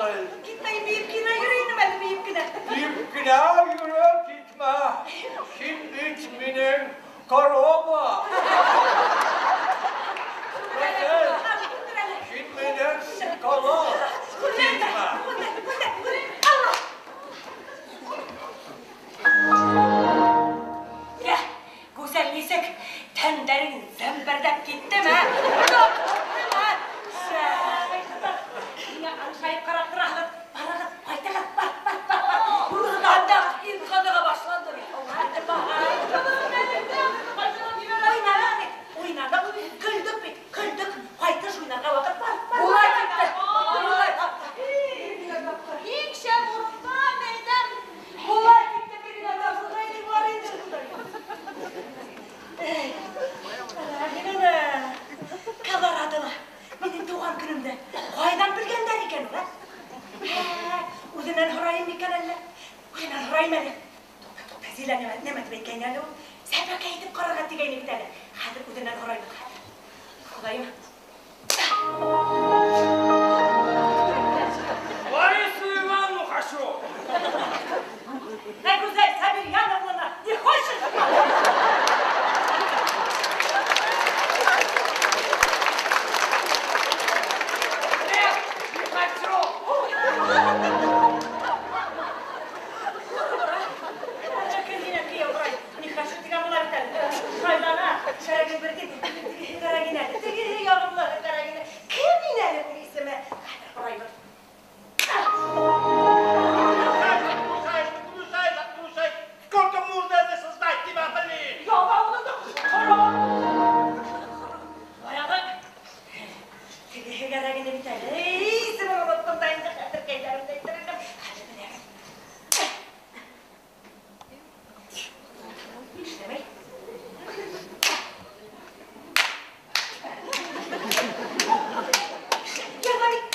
Газель. Китмәйем, бейеп кенә йөрөйем әле, бейеп кенә. Бейеп кенә йөрөп китмә. Һин бит минең корова. Газель, һин минең шоколад. Китмә. Йә, Гүзәл, нисек тәндәрең зәмбәрҙәп киттеме? Миңә аңшайып ҡарап тораһығыҙ. Барығыҙ, ҡайтығыҙ, бар, бар, бар, бар. Анда инҡаҙығы башланды бит. Уйнаныҡ бит, уйнаныҡ, көлдөк бит, көлдөк. Ҡайтыш уйнарға ваҡыт бар, бар. Улай китте. Улай. Иң шәп урында мәйдан. Улай китте бер генә Колорадола. Минең тыуған көнөмдә. Ҡайҙан белгәндәр икән ул, ә? Үҙенән һорайым икән әллә? Үҙенән һорайым әле. Туҡта, туҡта, Зилә нәмә тип әйткәйне әле ул? Сәпәкә итеп ҡарарға тигәйне бит әле. Хәҙер үҙенән һорайым, хәҙер. Хоҙайым. Ларису Ивановну хочу. Ә, Гүзәл Сабирьяновнаны не хочешь? Нет, не хочу. Не хочу тигән була бит әле. Шайлана, шәрәгең бер теге кәрәк ине әле, теге яғымлы кәрәк ине. Кем ине әле уның исеме? Хәҙер һорайбыҙ. Отключай, отключай, отключай. Сколько можно это создать тебя, блин? Ябалғыңды ҡара. Баяғы теге кәрәк ине бит әле. Эй, исемен оноттом да инде хәтеркәйләремде әйтер инем. Хәҙер менә. Эшләмәй. Яна бит.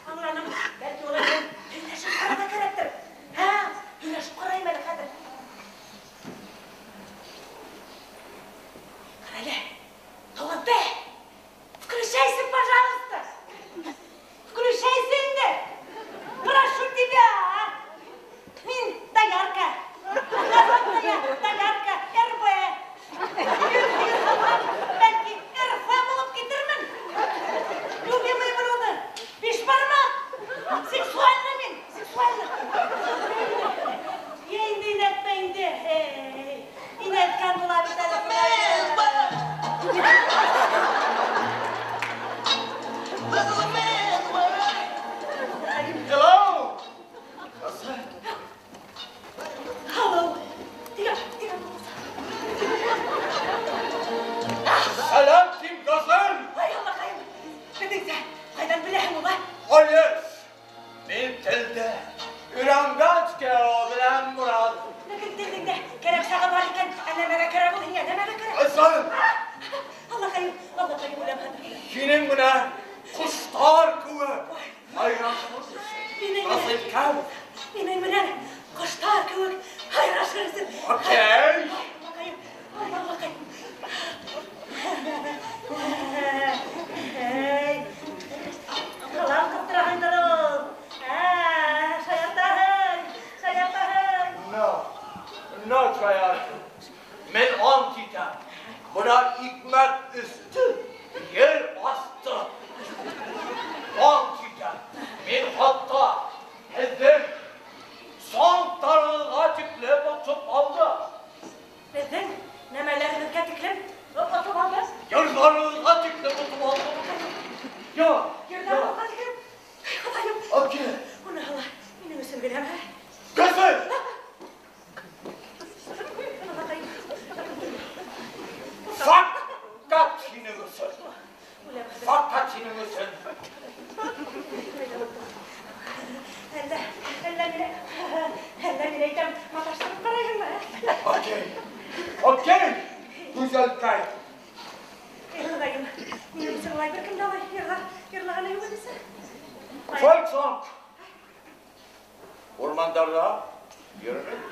Аңланым. Бәлки улар менән һөйләшеп ҡарарға кәрәктер. Һә, һөйләшеп ҡарайым әле хәҙер. Ҡара әле. Туғанты, включайся, пожалуйста. Включайся инде. Прошу тебя. Мин доярка. Народная доярка РБ. Бәлки РФ булып китермен. Любимое блюдо. Бишбармак. Сексуально мин, сексуально. Йә инде инәтмә инде. Эй, инәткән була бит әле. Man's world. This is a man's world. Hello. Hello. Тигән, тигән. Сәләм тим, Газель. Ай, Аллаҡайым. Беҙҙеңсә, ҡайҙан беләһең улай? Hayır. Мин телде өйрәнгәнскә беләм, Мурат. Ләкин телдеңдә кәрәк сағы бар икән, ә нәмәгә кәрәк ул һиңә, нәмәгә кәрәк? Газель, Аллаҡайым, Аллаҡайым, үләм хәҙер. һинең менән ҡоштар кеүек һайрашыр өсөн. Минең менән, Газелькәм. минең менән ҡоштар кеүек һайрашыр өсөн. Окей. Аллаҡайым, ай, Аллаҡайым. Эй, ҡылан ҡыптыраһыңдыр ул. Ә, шаяртаһың, шаяртаһың. No. No шаяртам. Мин ант итәм. Бына икмәк өҫтө, ер аҫты. Ант итәм. Мин хатта һеҙҙең саңтарығыҙға тиклем отоп алдым. Беҙҙең нәмәләребеҙгә тиклем отоп алды. Йырҙарығыҙға тиклем отоп алдым. Я, Йырҙарыбыҙға тиклем. Ай, Хоҙайым. Окей. Уныһы ла минең өсөн генәме? Газель! Аллаҡайым. Фаҡәт һинең өсөн. Үләм хәҙер. Фаҡәт һинең өсөн. Әллә, әллә мине, әллә мине әйтәм, маташтырып ҡарайһыңмы? Окей. Окей. Гүзәлкәй. Эй, Хоҙайым, минең өсөн улай бер кем дә улай йырлағаны юҡ инесе. Folk song. Урмандарҙа Йөрөрөм.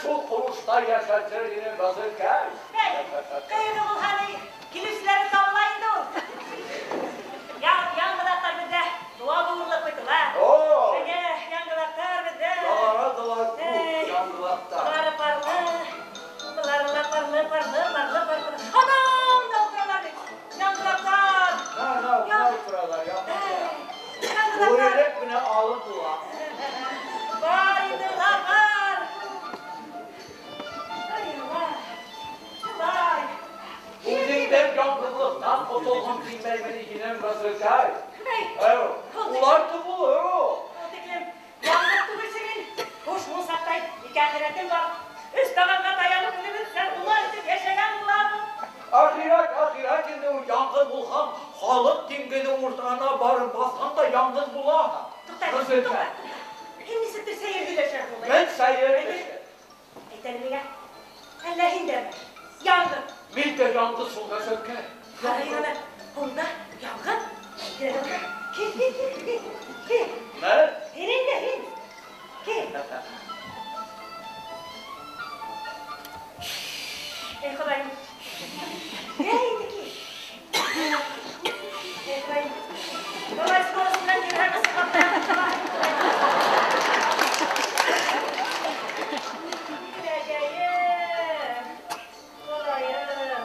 Шул ҡыуышта йәшәтер ине Базыркай. Ҡайғы булһа ни, килеүселәре Шулаймыни һинең Гүзәлкәй? Улар түгел, Ул тиклем яңғыҙ түгелсең һин. Хуш, шул саҡта ике әхирәтем бар. Өс тағанға таянып үҙебеҙ улар итеп йәшәгән булабыҙ. Әхирәт, әхирәт инде ул яңғыҙ булһаң, халыҡ диңгеҙе уртаһына барып баҫһаң да яңғыҙ булаһың. Туҡта, туҡта. Һин нисектер сәйер һөйләшәһең улай. Мин сәйер кеше. Әйт әле миңә, әллә һин дәме? Яңғыҙ. Мин дә яңғыҙ шул, Гүзәлкәй. Ҡарай ана, унда яңғыҙ. Кил, кил, кил, кил, кил. Мин? Һин инде, һин. Кил. Эй, Хоҙайым. Кил инде, кил. Эй, Хоҙайым. Былай скорость менән йөрөһәң, ысҡаҡта. Теләгәйем, Хоҙайым.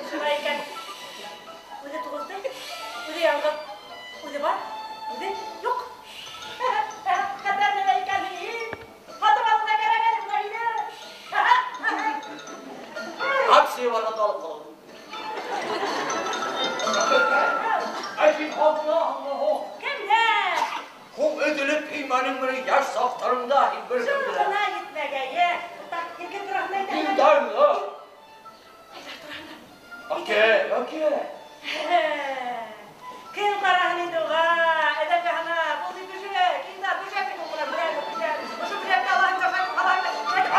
Шулай икән. Үҙе туғыҙҙы, үҙе яңғыҙ, үҙе бар, үҙе юҡ. Хәтәр нәмә икән һин. Һатып алырға кәрәк әле бына һине. Такси барғанда алып ҡалам. Әй, һин аңла, аңла, һуң. Кемдә? Һуң өҙөлөп һөймәнең мине йәш саҡтарымда, һин бер Шул кем белә. ғына етмәгәйе. Туҡта, һин кем тураһында әйтәһең? Илдарҙы. Илдар тураһында. Окей, окей. Кем ҡараһын инде уға? Әҙәмгә һанап, ул бит бөжәк, Илдар бөжәк бит ул бына, берәү бөжәк. Ошо бөжәкте алаһың да шайтып ҡалаһың да, шайтып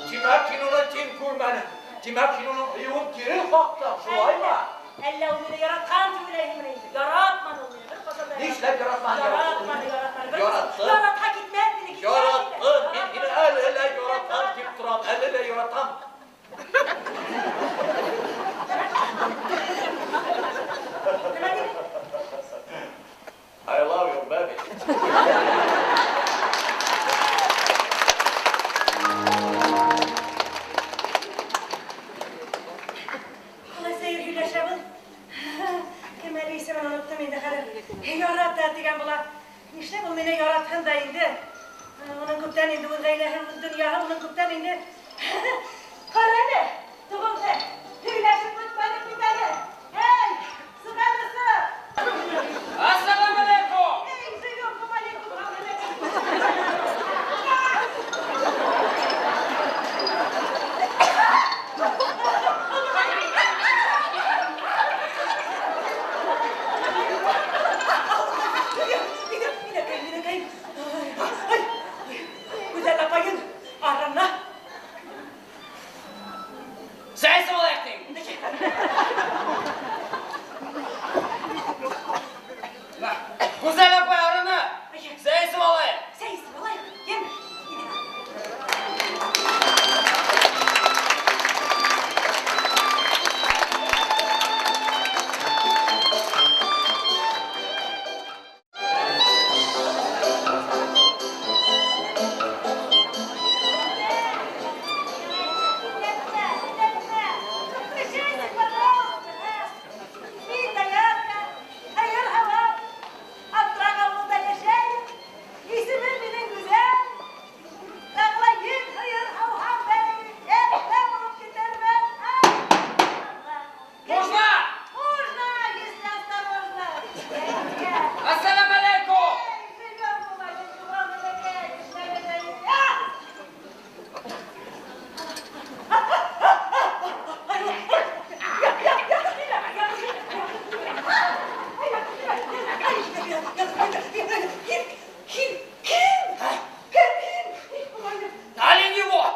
Тимәк, һин уны тиң күрмәнең. Тимәк, һин уның һөйөүен кире ҡаҡтың, шулаймы? Әллә ул мине яратҡан тип уйлайһыңмы инде? Яратманы ул мине, бер ҡасан да Нишләп яратманы? Яратманы, яратманы. Бер Яратты. Яратһа китмәҫ ине, китмәҫ ине. Яратты. Мин һине әле лә яратам тип торам, әле лә яратам. Нимә тинең? I love you, baby. Ҡалай сәйер һөйләшә был. Кем әле исемен оноттом инде хәҙер. Ярата тигән була. Нишләп ул мине яратһын да инде? Уның күптән инде үҙ ғаиләһе, үҙ донъяһы, уның күптән инде. Ҡара әле, туғыңды, һөйләшеп бөтмәнек бит әле. Эй, сыҡ әле, сыҡ. Ассаламу алейкум. Эй, живем, помаленьку, помаленьку. Ай, Гүзәл апайың арына. Сәй һалайыҡ тиң. Гүзәл апай арына. Сәй һалайыҡ. Сәй һалайыҡ, йәме? Можно? Можно, если осторожно. Ассаламу алейкум. Оленевод.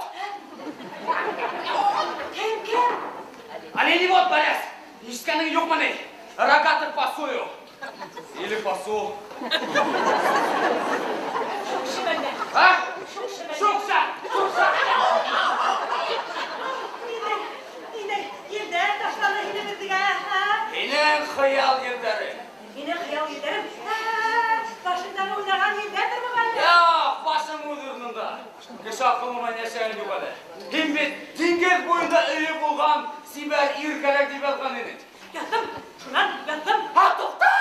Оленевод, Борис. Ишеткәнең юҡмы ни? Рогатых пасую. Или пасу. А? Шуҡша! Шуҡша! Елдәр ташланы һине беҙгә, ә? Һинең хыял елдәре. Минең хыял елдәрем, башыңдағы уйнаған елдәрҙер моғайын. Юҡ, башың үҙ урынында. Кеше аҡылы менән йәшәгән юҡ әле. Һин бит диңгеҙ буйында өйө булған сибәр ир кәрәк тип яҙған инең. Яҙҙым, шунан яҙҙым. Һа, туҡта!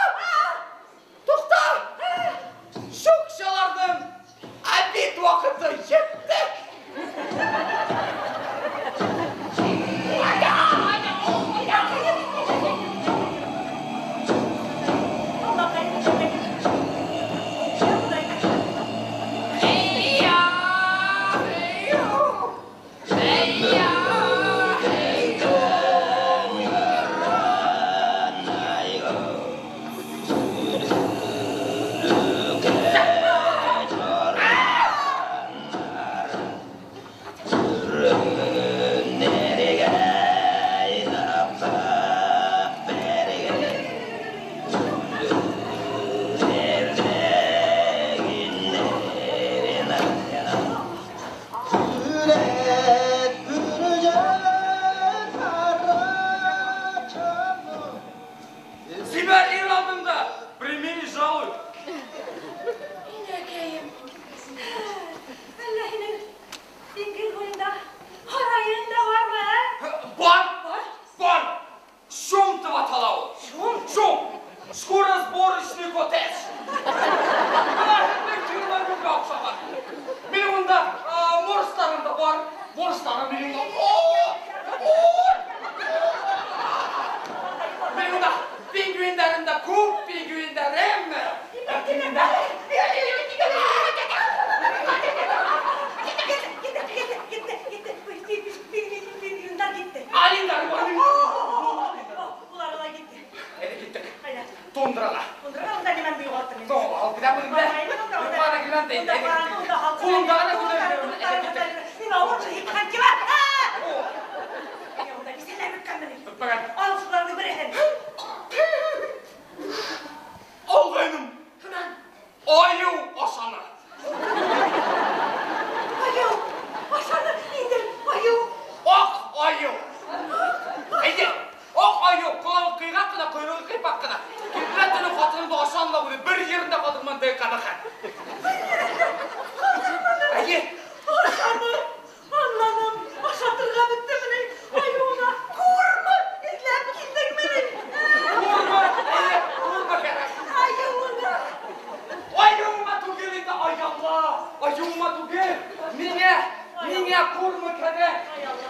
Туҡта! Шуҡшаларҙың обед ваҡыты етте. Бурыштарым минең. Минең унда пингвиндәрем дә күп, пингвиндәрем. Пингвиндар китте. Алиндар бар. Улар ла китте. Әйҙә киттек. Ҡайҙа? Тундраға. Тундраға унда нимәмде юғалттым мин. Алып китәм инде. Юҡҡа киләм дә инде. Ҡулыңда ғына күтәреп. Мин ауыр йыҡҡан килә. Мин унда бисәләр бөткәнмен. Бөтмәгән. Ал шуларҙың береһен. Алғайным. Шунан. Айыу ашаны. Айыу ашаны. Инде айыу. Аҡ айыу. Әйҙә, аҡ айыу ҡолағы ҡыйғаҡ ҡына, ҡойроғо ҡыйпаҡ ҡына. Килә төнө ҡатынымды ашаны ла үҙе бер ерендә ҡалдырманы тиген ҡәбәхәт. Әйе. Ашаны. Анланым. Ашатырға бөттөмө ни? Айыуына курмы эҙләп килдеңме ни? Курмы, әйе, курмы кәрәк. Айыуына. Айыуыма түгел инде, ай Алла. Айыуыма түгел. Миңә курмы кәрәк. Ай Алла.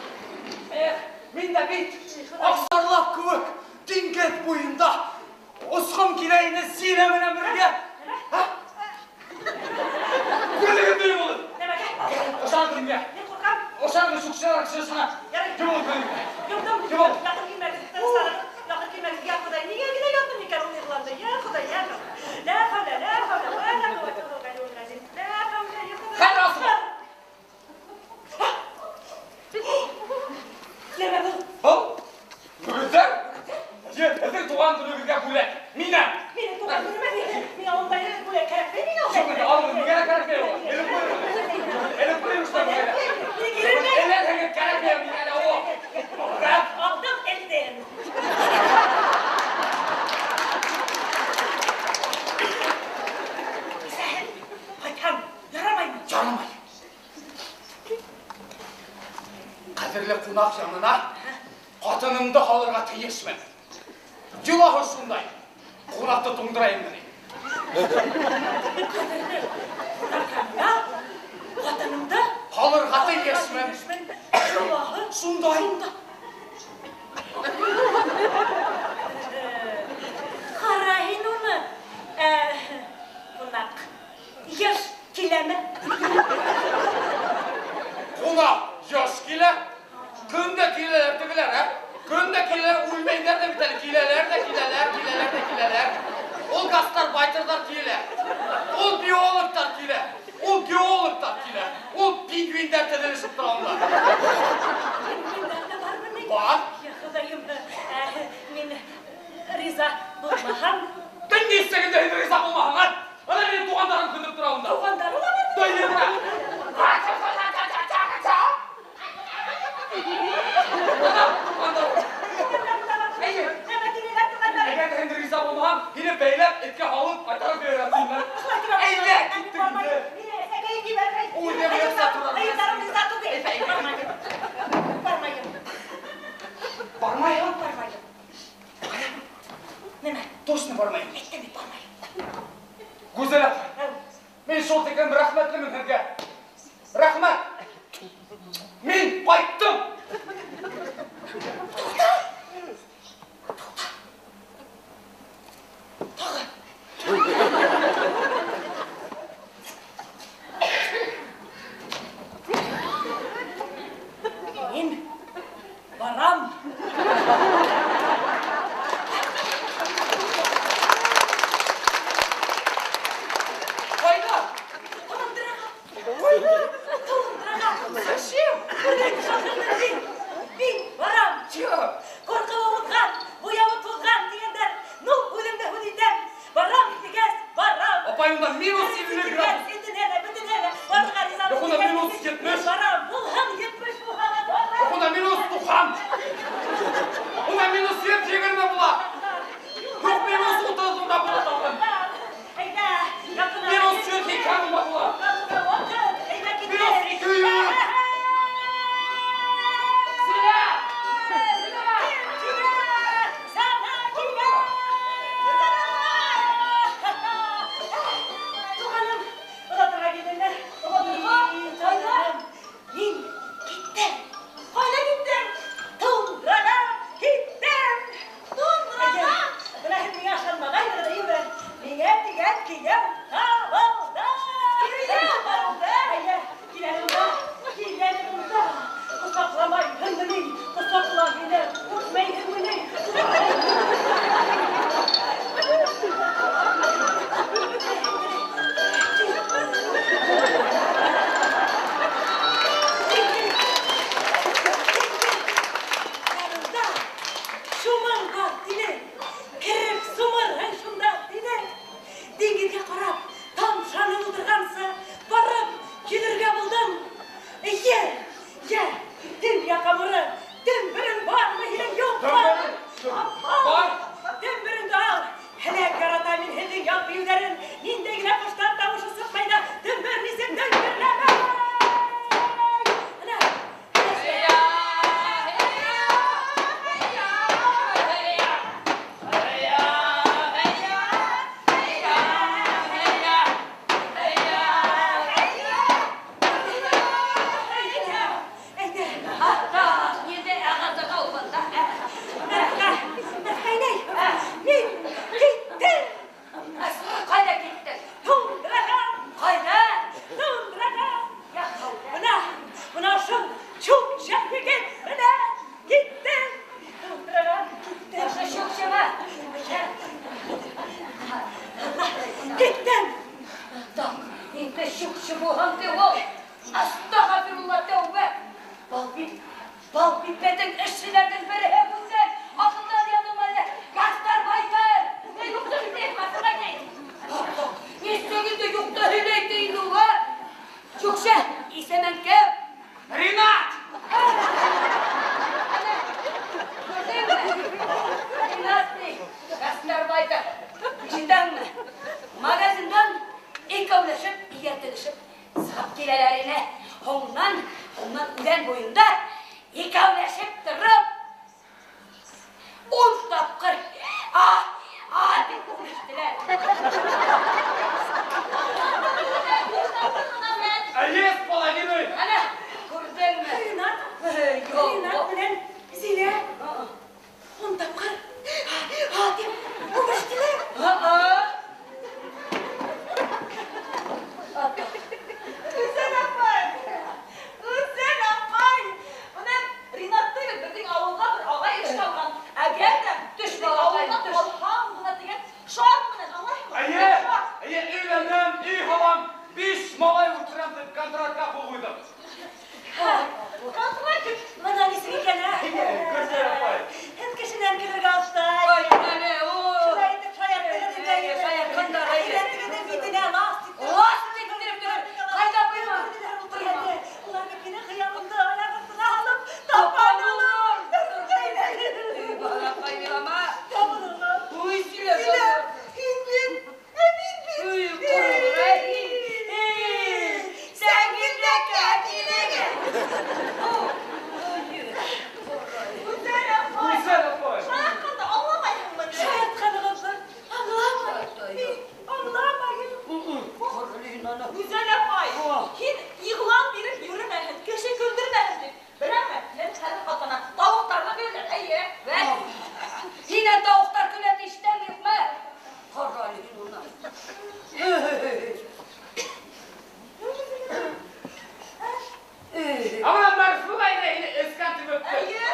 Эх, мин дә бит аҡсарлаҡ кеүек диңгеҙ буйында осҡом килә ине Зилә менән бергә. Күҙегеҙҙе йомоғоҙ. Нәмәгә? Ышанығыҙ миңә. Мин ҡурҡам. Ышанығыҙ, шуҡсылар кешесенә. Ярай. Йомоғоҙ күҙегеҙҙе. Йомдом. Йомоғоҙ. Яҡын килмәгеҙ, тынысланығыҙ. Яҡын килмәгеҙ. Йә Хоҙай, ниңә генә яттым икән ул иғланды? Йә Хоҙай, йә Хоҙай. Лә хәүлә, лә хәүлә, вә лә ҡүвәтә илля биллаһил ғазим. Лә хәүлә, йә Хоҙай. Хәҙер асығыҙ. Нәмә был? Был? Мөгөҙҙәр? Һеҙҙең туған көнөгөҙгә бүләк. Минән. Минең туған көнөмә миңә ундай бүләк кәрәкмәй, миңә Юҡ инде, алығыҙ, миңә лә кәрәкмәй ул. Элеп ҡуйығыҙ. Элеп ҡуйығыҙ шунда миңә лә. Эләһегеҙ кәрәкмәй миңә лә ул. Алдым, элдем. Бисәһен, ҡайтһам, ярамаймы? Ярамай. Ҡәҙерле ҡунаҡ янына ҡатынымды һалырға тейешмен. Йолаһы шундай. Ҡунаҡты туңдырайым ни. Ҡәҙерле ҡунаҡ янына ҡатынымды һалырға тейешмен. Йолаһы шундай. Ҡара һин уны, ҡунаҡ йыш киләме? Ҡунаҡ йыш килә. Көн дә киләләр тегеләр, ә? Көн дә киләләр, үлмәйҙәр ҙә бит әле. Киләләр ҙә киләләр, киләләр ҙә киләләр. Ул гастарбайтерҙар килә. Ул биологтар килә. Ул геологтар килә. Ул пингвиндәр теҙелешеп тора унда. Пингвиндар ҙа бармы ни? Бар. Йә Хоҙайым, мин риза булмаһам. Төн ни эстәгендә һин риза булмаһаң, ә? Ана минең туғандарым көлдөрөп тора унда. Туғандарың ла бармы? Тойҙы бына. Әгәр ҙә һин риза булмаһаң, һине бәйләп, эткә һалып, ҡайтарып бирәм инде. Әйҙә, киттек инде. Үҙем риза торам. Бармайым. Бармайым? Бармайым. Нимә? Точно бармайым. Әйттем бит, бармайым. Гүзәл апай, мин шул тиклем рәхмәтлемен һеҙгә. Рәхмәт. Мин ҡайттым. Туҡта. Туҡта. Тағы. Мин барам. Ҡайҙа? Тундраға. Тундраға. Зачем? Мин барам. Чего? Ҡурҡыуы уҙған, буяуы туҙған тигәндәр. Ну, үҙемде һүҙ итәм. Барам тигәс, барам. Апай, унда минус 50 градус. Бөтөнә лә, бөтөнә лә. Барырға риза Юҡ, унда минус 70. Барам. Булһын 70 булһа ла барам. Юҡ, унда минус 90. Унда минус 120 була. Юҡ, минус 30 унда була тағын. Әйҙә, яҡын. Минус 180 унда була. Ваҡыт, әйҙә китте. Минус 200. Зилә! Зилә! Унан үҙән буйында икәүләшеп тороп 10 тапҡыр а тип үбештеләр. Әйе, с половиной. Ана, күрҙеңме? Ринат, Ринат менән Зилә 10 тапҡыр а тип үбештеләр. Гүзәл апай! Гүзәл апай! Бына Ринатты бит беҙҙең ауылға бер ағай эшкә алған. Әгәр ҙә Төш, беҙҙең балаҡай, ауылға төш. ҡалһаң ғына тигән шарт менән, аңлайһыңмы? Әйе, Шарт. әйе, өйләнәм, өй һалам, 5 малай үҫтерәм тип контрактҡа ҡул ҡуйҙым. Контракт дип Бына нисек икән, ә? Әйе, Гүзәл апай. Һеҙ кешенән көлөргә оҫта. Ай, әле, о. Шулай итеп шаярттығыҙ инде. Әйе, шаяртҡандар, әйе. Әйе, битенә лас иттереп. Лас иттереп түгел. Ҡайҙа быйма? Ултырғанда, улар бит минең хыялымды аяҡ аҫтына һалып тапанылар. Эй, балаҡай, илама. Табынылар. Уй, Зилә, Зилә, һин бит, ә мин бит. Уй, ҡороғор, әй. Эй, Сәңгелдәккә килегеҙ. Гүзәл апай! Гүзәл апай. Шаяртҡанды аңламайһыңмы ни? Шаяртҡанығыҙҙы аңламайым. Аңламайым. Гүзәл апай, һин иғлан биреп йөрөмәһен, кеше көлдөрмәһен тип. Беләме, һин хәҙер хатына тауыҡтарҙы көләләр, әйе. Вәт, һинән тауыҡтар көлә ти ишетәм юҡмы? Ҡара әле һин уны. Ә бына Мәрфуға инәй һине эскән тип үтте. Әйе.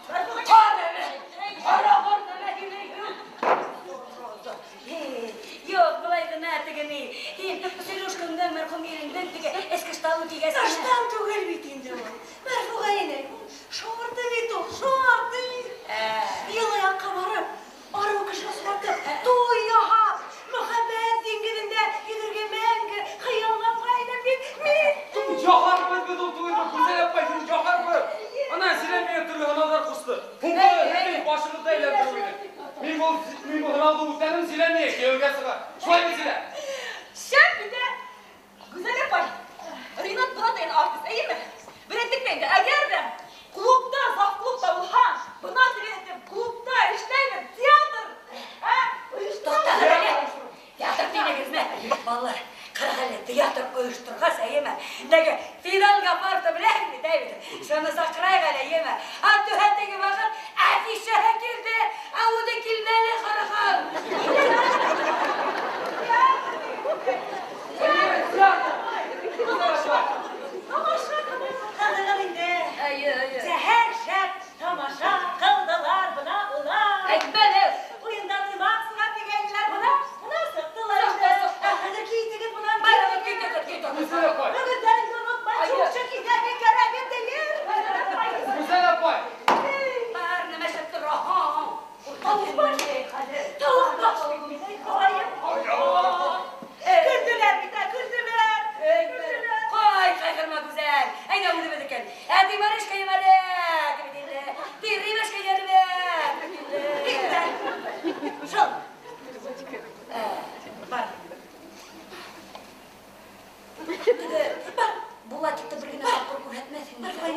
Мәрфуға Ҡара әле, ҡара нәмә һөйләйһең? Юҡ, былай ғына теге ни. Һин Сережкаңдың мәрхүм иреңдең теге эске штаны кигәс. Ыштан түгел бит инде ул. Мәрфуға инәй, ул шорты бит ул, шорты. Йылы яҡҡа барып, арыу кеше осратып, туй яһап, мөхәббәт диңгеҙендә йөҙөргә мәңге хыялланғайным бит мин. Яһарбыҙ беҙ ул түгелме, Гүзәл апай, һин яһарбыҙ. Ана Зилә миңә төрлө һынауҙар ҡушты. Һуңғы һеҙҙең башығыҙҙы әйләндереү ине. Мин был һынауҙы үтәнем, Зилә миңә кейәүгә сыға. Шулаймы, Зилә? Шәп бит, ә? Гүзәл апай, Ринат бына тигән артист, әйеме? Бер әйтек тә инде, әгәр ҙә клубта, завклубта булһаң, бына тигән итеп клубта эшләйбеҙ, театр, ә? Туҡтағыҙ әле. Театр тинегеҙме? Балалар, ҡарағыҙ әле, театр ойошторғас, әйеме? Теге Фидал Гафаровты беләһеңме, Давид? Шуны саҡырайыҡ әле, әйеме? Антуһа теге ваҡыт афишаһы килде, ә үҙе килмәне, ҡарағыҙ. Әйе, театр. Тамаша ҡылдығыҙ инде. Әйе, әйе. Зәһәр шәп тамаша ҡылдылар бына улар. Әйтмәне. Уйындан уймаҡ сыға тигәйнеләр бына, бына сыҡтылар Сыҡты, инде. сыҡты. Ә хәҙер китегеҙ бынан. Барығыҙ, китегеҙ, китегеҙ. Гүзәл апай. Бөгөндәреңде онотмай, Әйе. шушы китәргә кәрәген тейер. Гүзәл апай. Бар нәмә эшләп тораһың? Тауыҡ баш. Тауыҡ баш. Хоҙайым. Көлдөләр бит, ә, көлдөләр. Көлдөләр. Ҡай, ҡайғырма, Гүзәл. Әйҙә үҙебеҙ икән. Ә тимәреш кеймәле, бит инде. Тиремеш кейәле, бит инде. Бик Шул. Бар. Теге, Булатикты бер генә тапҡыр күрһәтмәҫһеңме? Бар,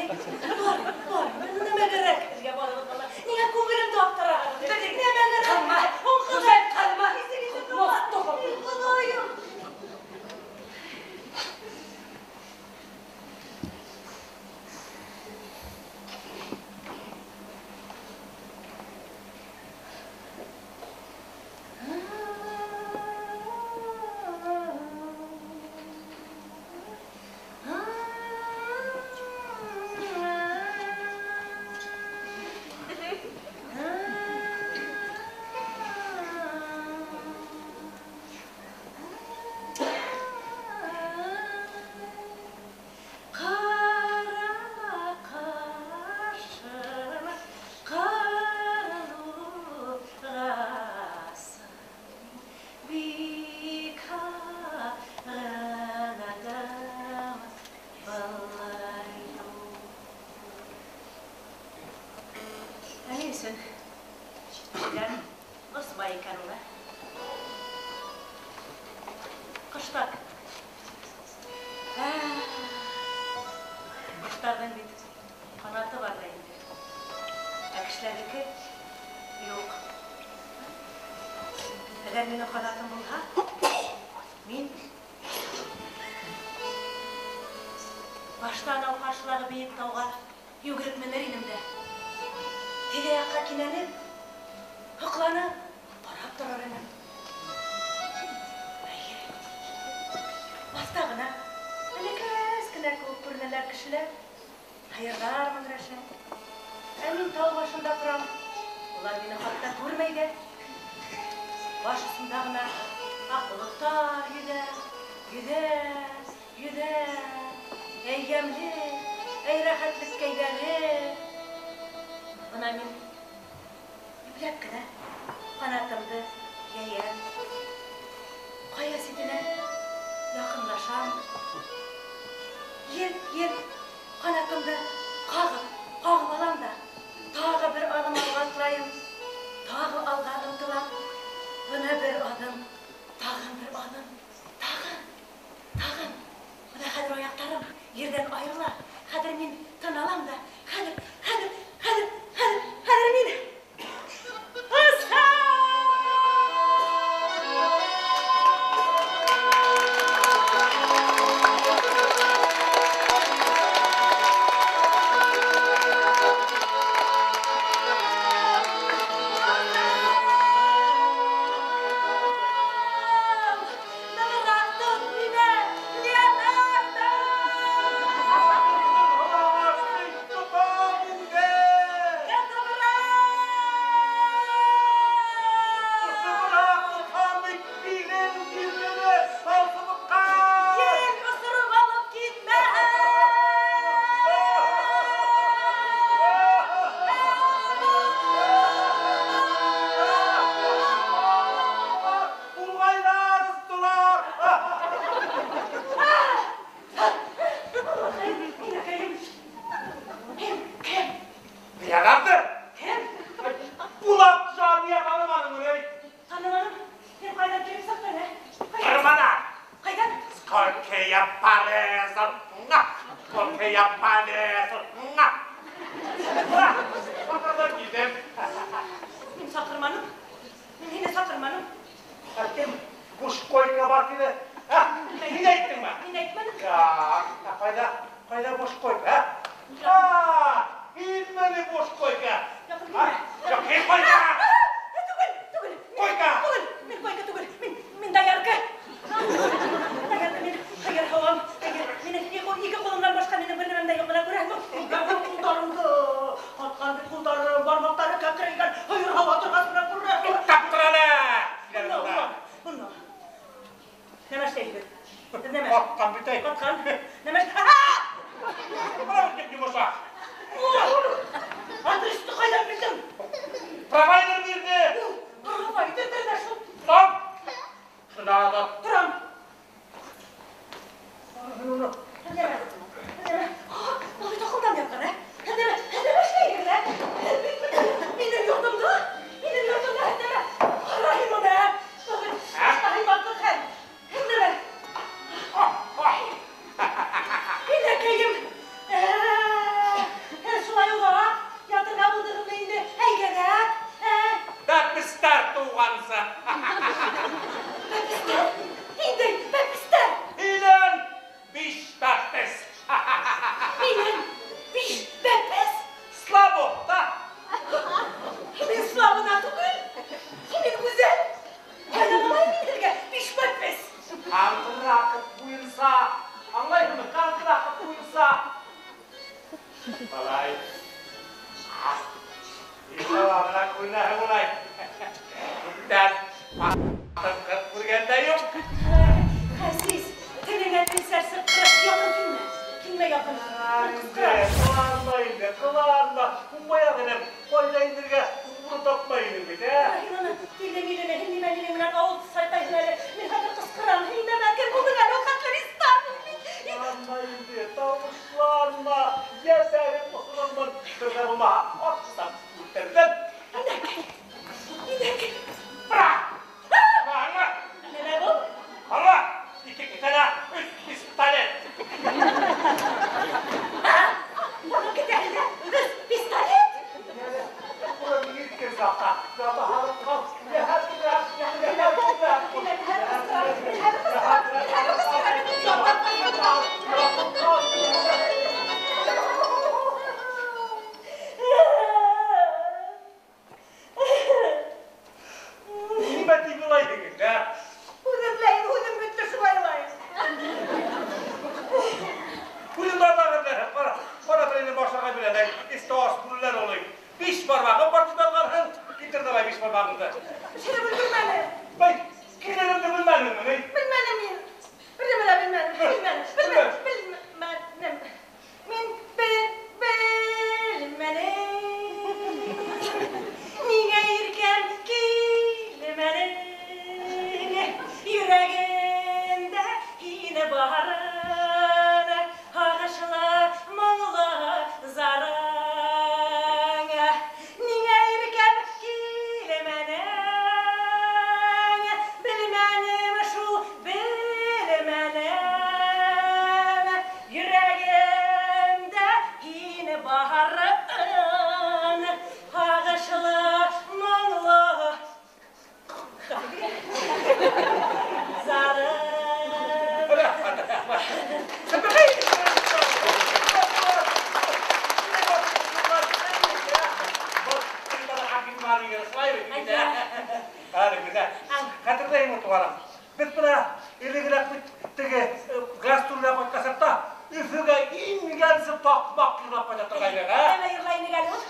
бар, бар. Нәмә кәрәк һеҙгә балалар? Ниңә күңелемде аптыраһығыҙ? Нәмә кәрәк? Ҡалма, Ул Гүзәл, ҡалма. Хоҙайым. Өсөн? Кешеләр осмай икән ул, ә? Ҡоштар. Ҡоштарҙың бит ҡанаты бар ҙа инде. Ә кешеләрҙеке юҡ. Әгәр минең ҡанатым булһа, мин башта анау ҡаршылағы бейек тауға йүгереп менер инем дә. Тирә-яҡҡа кинәнеп, һоҡланып, ҡарап торор инем. Эйе. Аҫта ғына бәләкәс кенә кеүек күренәләр кешеләр, һыйырҙар мөңрәшә. Ә мин тау башында торам. Улар мине хатта күрмәй ҙә. Баш осонда ғына аҡ болоттар йөҙә, йөҙә, йөҙә. Әй йәмле, әй рәхәтлеккәйҙәре. Бына мин ипләп кенә ҡанатымды йәйәм. Ҡая ситенә яҡынлашам. Ел-ел ҡанатымды ҡағып, ҡағып алам да, тағы бер аҙым алға атлайым, тағы алға ынтылам. Бына бер аҙым, тағын бер аҙым, тағын, тағын. Бына хәҙер аяҡтарым ерҙән айырыла. Хәҙер мин тын алам да, хәҙер, хәҙер, хәҙер, хәҙер, хәҙер мин осам! Нығыраҡ тот мине, Леонардо! Тотам инде! Тотобораҡ! Тотобораҡ тотам бит, билем бирҙе, талсыбыҡҡа! Ел осороп алып китмәһен! Булғайлар, остолар! Инәкәйем, һин кем? Леонардо! Кем? Булат Жания таныманың ни? Таныманым. Һин ҡайҙан килеп сыҡтың, ә? Ҡайҙан? Тырмана! Ҡайҙан? Сколько я порезал, сколько я порезал. Саҡырҙан килдем. Мин саҡырманым. Мин һине саҡырманым. Әйтем, буш койка бар тине. Һин әйттеңме? Мин әйтмәнем. Так, ҡайҙа, ҡайҙа буш койка, ә? Һинме ни буш койка? Яҡын килмә. Юҡ, һин койка! Түгел, түгел. Койка! Түгел, мин койка түгел. Мин доярка. Доярка мин, һыйыр һауам. Минең ике ҡулымдан башҡа минең бер нәмәм дә юҡ, бына күрәһеңме? Ҡулдарымды, ҡатҡан бит ҡулдарым, бармаҡтары кәкрәйгән, һыйыр һауа торғас бына күрәһеңме? Туҡтап тор әле! Бына, бына. Нәмә эшләйһегеҙ? Һеҙ нәмә? Ҡатҡан бит әй. Ҡатҡан. Нәмә? Бына бит йомоша. Адресты ҡайҙан белдең? Провайдер бирҙе. Провайдер дә шул. Стоп! Шунда ҡалды. Торам. Нәмә? Нәмә? Был бит аҡылдан яҙған, ә? Нәмә? Нәмә эшләйһегеҙ, ә? Минең йортомда, минең йортомда нәмә? Ҡара һин уны, ә? Был бит хайванлыҡ хәл. Нәмә? Инәкәйем. Шулай оҙаҡ ятырға булдығыңмы инде? Әйгәрәк, ә? Бәпестәр тыуғансы. Бәпестәр? Ниндәй бәпестәр? Һинән биш бәпес. Минән биш бәпес? Слабо, да? Мин слабына түгел. Мин гүзәл. Ҡайҙан алайым мин һеҙгә биш бәпес? Контракт буйынса. Аңлайһыңмы? Контракт буйынса. Балай. Иншалла, бына күренәһең улай. Күптән ҡатын-ҡыҙ күргән дә юҡ. Ғәзиз, телеңә телсәр сыҡҡыры, яҡын килмә. Килмә яҡын. Ҡыланма инде, ҡыланма. Баяғы инем, ҡайҙа инергә урын тапмай инең бит, ә? Һин уны тиле милене, һин нимә минең менән ауыҙ сайҡайһың әле? Мин хәҙер ҡысҡырам. Һин нәмә, кем булдың әле ул хәтле ристан? Ҡыланма инде, тауышланма. Йәшәреп осорормон. Бер булмаһа, атсам үлтерҙем. Инәкәй, инәкәй. Быраҡ! Аңла! Нәмә был? Аңла! Ике кеҫәлә өс пистолет. Биш бармағым бар дип язганһың. Китер давай биш бармағыңды. Шереп өлгермәне. Бай, килгәнемде белмәдеңме, ни? Белмәнем мин. Бер нәмә лә белмәнем. Белмәнем. Белмәнем. Мин белмәнем. Миңә иркәм килмәнең. Йөрәгемдә һине барын, һағышлы моңло зарың. Ниңә иркәм килмәнең? Белмәнем шул, белмәнем. Йөрәгемдә һине барын, һағышлы моңло зарың. Хәтерләйем, туғаным. Беҙ бына элегерәк бит теге гастролгә ҡайтҡасаҡ та Өфөгә ингәнсе таҡмаҡ йырлап ҡайта торғайныҡ, ә? Нимә йырлай инек әле ул?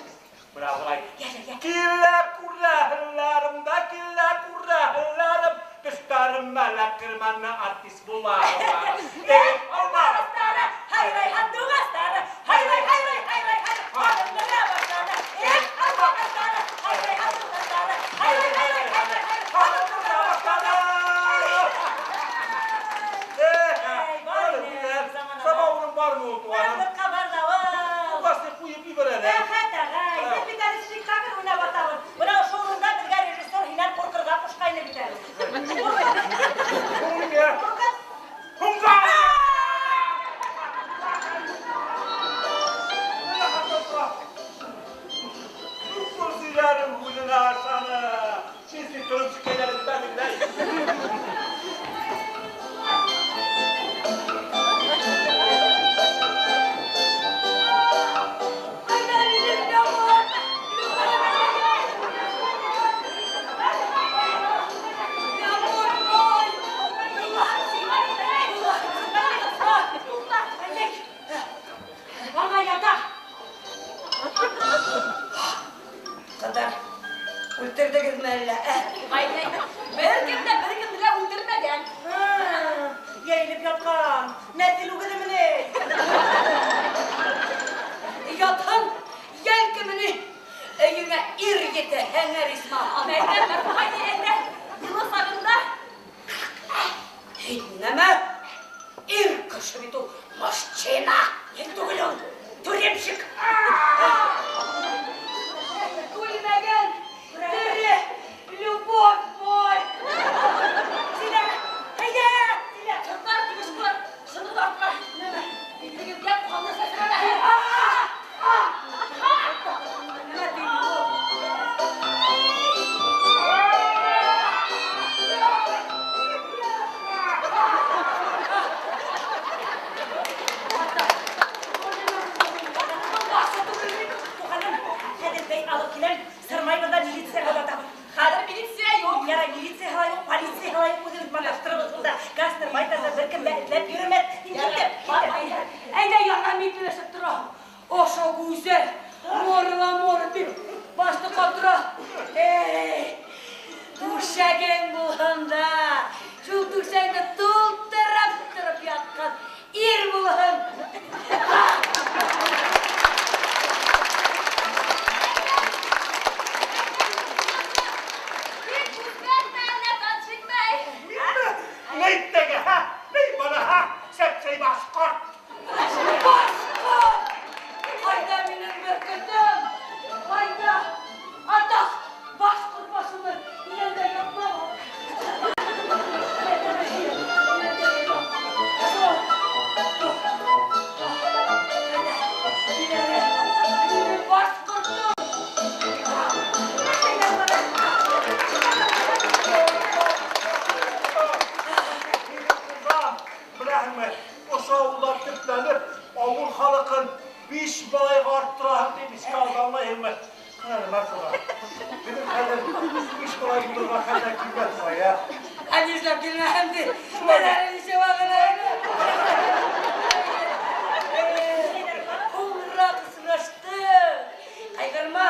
Бына былай. Йә, йә, йә. Килә күрәһеләрем дә, килә күрәһеләрем, төштәрем мәләк кирмәне артист була. Эй, алмағастары, һайрай һандуғастары, һайрай, һайрай, һайрай, һайрай, ҡалынлыға башланы. Эй, алмағастары, һайрай һандуғастары, һайрай, һайрай, һайрай, һайрай, ҡалынлыға башланы. Эй, бар ине, заманалар. Самауырың бармы ул, туғаным? Барлыҡҡа бар ҙа ул. Башны ҡуйып ебәр әле. Рәхәт ағай, беҙ бит әле спектакль уйнап ятабыҙ. Бына ошо урында беҙгә режиссер һинән ҡурҡырға ҡушҡайны бит әле. Һуң нимә? Ҡурҡып. Һуңға! Күҙҙәрем үҙенә ашаны. Сиҙҙе тороп сикәләрен бәлгеләй. Ҡайҙа минең Яман? Яман бай! Аңа ята. Ҡыҙҙар, үлтерҙегеҙме әллә? Ай, бер кем дә бер кемде лә үлтермәгән. Йәйелеп ятҡан. Нәҫел үгеҙеме ни? Ятһын, йәлкемени. Өйөңә ир етә, һәңәр Исмаһам. Әйтәм, Мәрфуға ни әйтә? Йылы сағында. Һин нәмә? Ир кеше бит ул, мужчина. Һин түгел ул, тюремщик. Үлмәгән, тере, любовь мой. Зилә, әйҙә, Зилә. Ҡыҙҙар, тибешкүр, шуны тартҡа. Нәмә? Битегеҙгә ҡаны сәсрәмә. Нәмә тине ул? Туғаным, хәҙер бей алып киләм, сырмайбыҙ ҙа милицияға батабыҙ. Хәҙер милиция юҡ. Ярай, милицияға юҡ, полицияға юҡ, үҙебеҙ маташтырыбыҙ шунда. Гастарбайтерҙар бер кем дә эҙләп йөрөмәҫ. Һин китеп, китеп. Әйҙә янынан мин һөйләшеп торам. Ошо гүзәл, море ла море тип башты ҡатыра. Эй, түшәгең булһын да, шул түшәгеңде тултырып тороп ятҡан ир булһын. Һин үзбәкме әллә таджикмы? Нәйтәгә, һә? Ней бына, һә? Сәпсәй башҡорт. Башҡорт! Ҡайҙа минең бөркөтөм? Ҡайҙа? Атаҡ, башҡорт башымды иҙәндә ятма. Минең башҡортом! Беләһеңме, ошо ауылда төпләнеп, ауыл халҡын биш малайға арттыраһың тип иҫкә ала алмайһыңмы? Ҡара әле, Мәрфуға, беҙҙең хәҙер биш малай булырға хәлдән килмәҫ шулай, ә? Ә нишләп килмәһен ти? Бер әле нисә ваҡыт әле? Һуңыраҡ осраштыҡ. Ҡайғырма,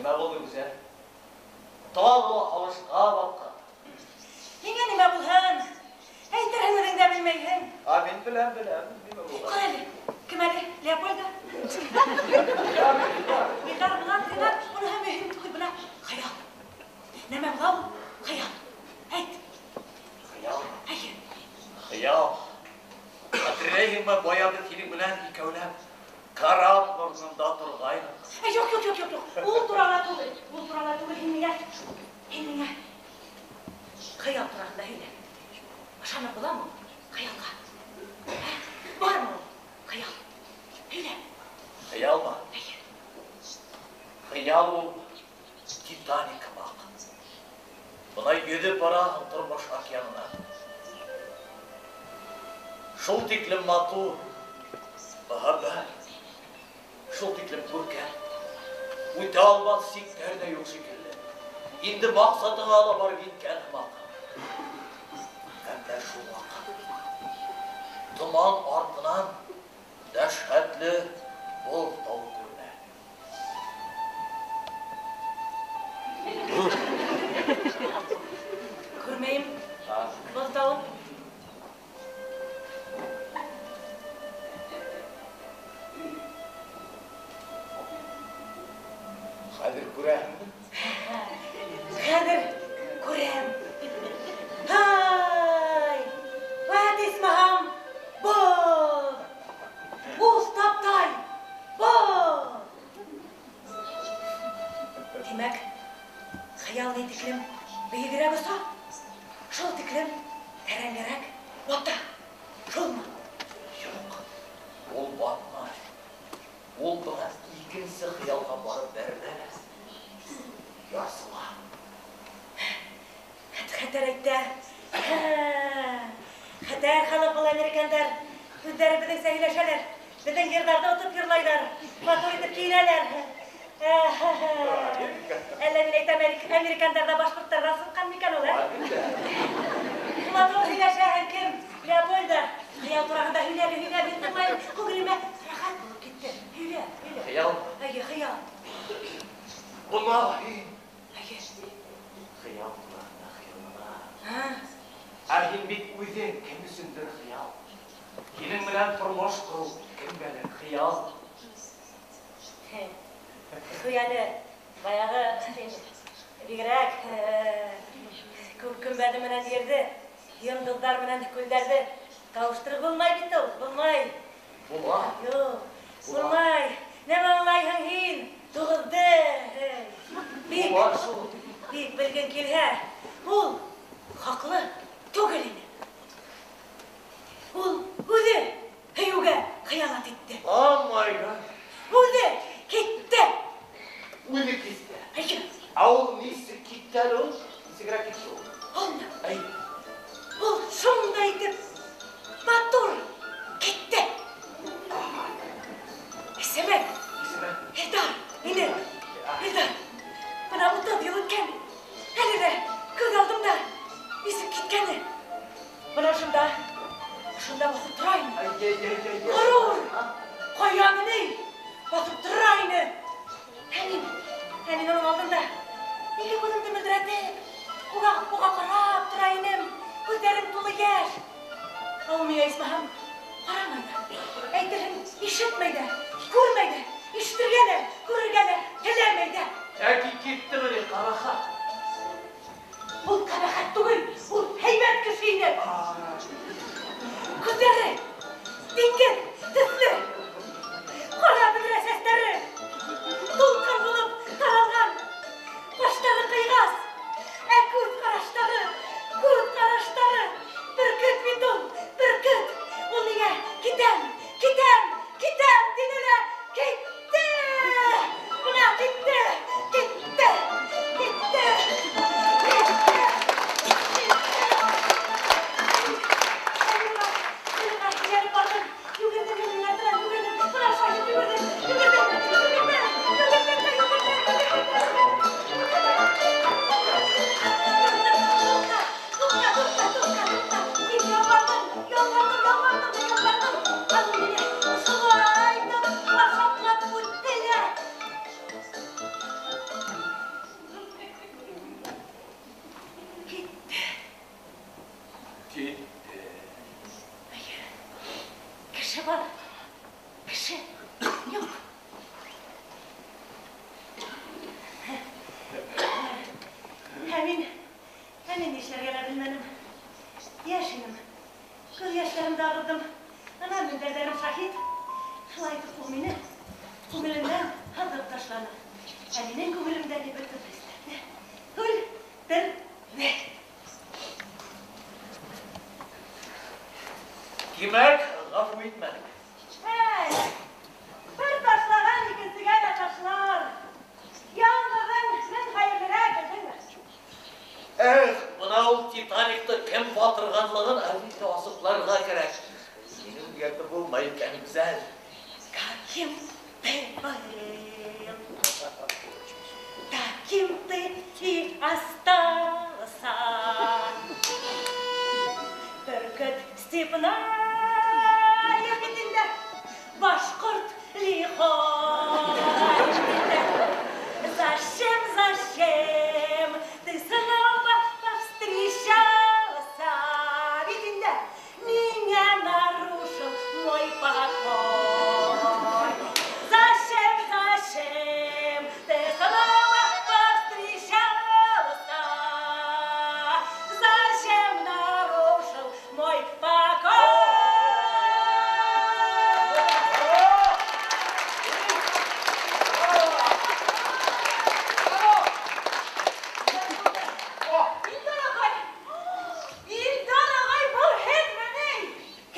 Нимә булды, Гүзәл? Тағы алышҡа батҡан. Һиңә нимә булһын? Әйтерһең үҙең дә белмәйһең. А мин беләм, беләм, нимә булған. Ҡара әле, кем әле? Леопольда? Илдар, Булат, Ринат, уныһы мөһим түгел, бына хыял. Нәмә була ул? Хыял. Әйт. Хыял. Әйе. Хыял. Хәтерләйһеңме, бая беҙ һинең менән икәүләп карап морнонда торғайныҡ. Юҡ, юҡ, юҡ, юҡ, юҡ. Ул турала түгел. Ул турала түгел. Һин миңә, һин миңә хыял тураһында һөйлә. Ышанып буламы ул хыялға? Ә? Бармы ул хыял? Һөйлә. Хыялмы? Әйе. Хыял ул Титаник һымаҡ. Бына йөҙөп бараһың тормош океанына. Шул тиклем матур, мөхәббәт, шул тиклем күркәм. Үтә алмаҫ сиктәр ҙә юҡ шикелле. Инде маҡсатыңа ла барып еткән һымаҡ. Әммә шул ваҡыт томан артынан дәһшәтле боҙ тауы күренә. Күрмәйем. Боҙ тауын. Хәҙер күрәһеңме? Хәҙер күрәм. Һай! Вәт исмаһам, боҙ! Уҫ таптай, боҙ! Тимәк, хыял ни тиклем бейегерәк оса, шул тиклем тәрәнгәрәк бата. Шулмы? Юҡ, ул батмай. Ул бына икенсе хыялға барып бәрелә. Ярсыла. Хәтәр әйтә. Хәтәр халыҡ ул американдар. Үҙҙәре беҙҙеңсә һөйләшәләр. Беҙҙең йырҙарҙы отоп йырлайҙар. Матур итеп кейенәләр. Әллә мин әйтәм, американдар ҙа башҡорттарҙан сыҡҡан микән ул, ә? Матур һөйләшәһең, кем? Леопольда. Хыял тураһында һөйлә, һөйлә, мин тыңлайым. Күңелемә рәхәт булып китте. Һөйлә, һөйлә. Хыял. Әйе, хыял. Бына һин. Әйе. Хыял тураһында хыяллана. Һа. Ә һин бит үҙең кем өсөндөр хыял. Һинең менән тормош ҡороу кемгәлер хыял. Хыялы баяғы бигерәк күк көмбәҙе менән ерҙе, йондоҙҙар менән күлдәрҙе ҡауыштырып булмай бит ул, булмай. Була. Юҡ, булмай. Нәмә аңлайһың һин? Туғыҙҙы. Бик, Була шул. бик белгең килһә, ул хаҡлы түгел ине. Ул үҙе һөйөүгә хыянат итте. Oh my God. Үҙе китте. Үҙе китте. Әйе. Ә ул нисек китте әле ул? Нисегерәк китте ул? Ул. Әйе. Ул шундай итеп матур китте. Исеме? Исеме? Илдар, ине. Илдар. Бына 30 йыл үткән. Әле лә күҙ алдымда нисек киткәне. Бына шунда, шунда баҫып тора ине. Ай-яй-яй-яй-яй. Ғорур. Ҡаяны ни? Баҫып тора ине. Ә мин, ә мин уның алдында ике күҙемде мөлдөрәтеп, уға ҡарап тора инем. Күҙҙәрем тулы йәш. Ә ул миңә исмаһам ҡарамай ҙа. Әйтерһең, ишетмәй ҙә, күрмәй ҙә, ишетергә лә, күрергә лә теләмәй ҙә. Йәки киттеме ни, ҡәбәхәт? Ул ҡәбәхәт түгел, ул һәйбәт кеше ине. Күҙҙәре диңгеҙ төҫлө, ҡара бөҙрә сәстәре тулҡын булып таралған, баштары ҡыйғас, ә күҙ ҡараштары, күҙ ҡараштары бөркөт бит ул, бөркөт. Ул миңә китәм, китәм, китәм тине лә китте. Бына китте, китте, китте, китте. Йүгерҙем, Таким ты был, таким ты и остался. Бөркөт степная битендә, башҡорт лихой битендә. Зачем, зачем ты снова повстречался? Битендә меня нарушил мой покой. Зачем, зачем ты снова повстречался? Зачем нарушил мой покой? Илдар ағай! Илдар ағай, был һеҙмени?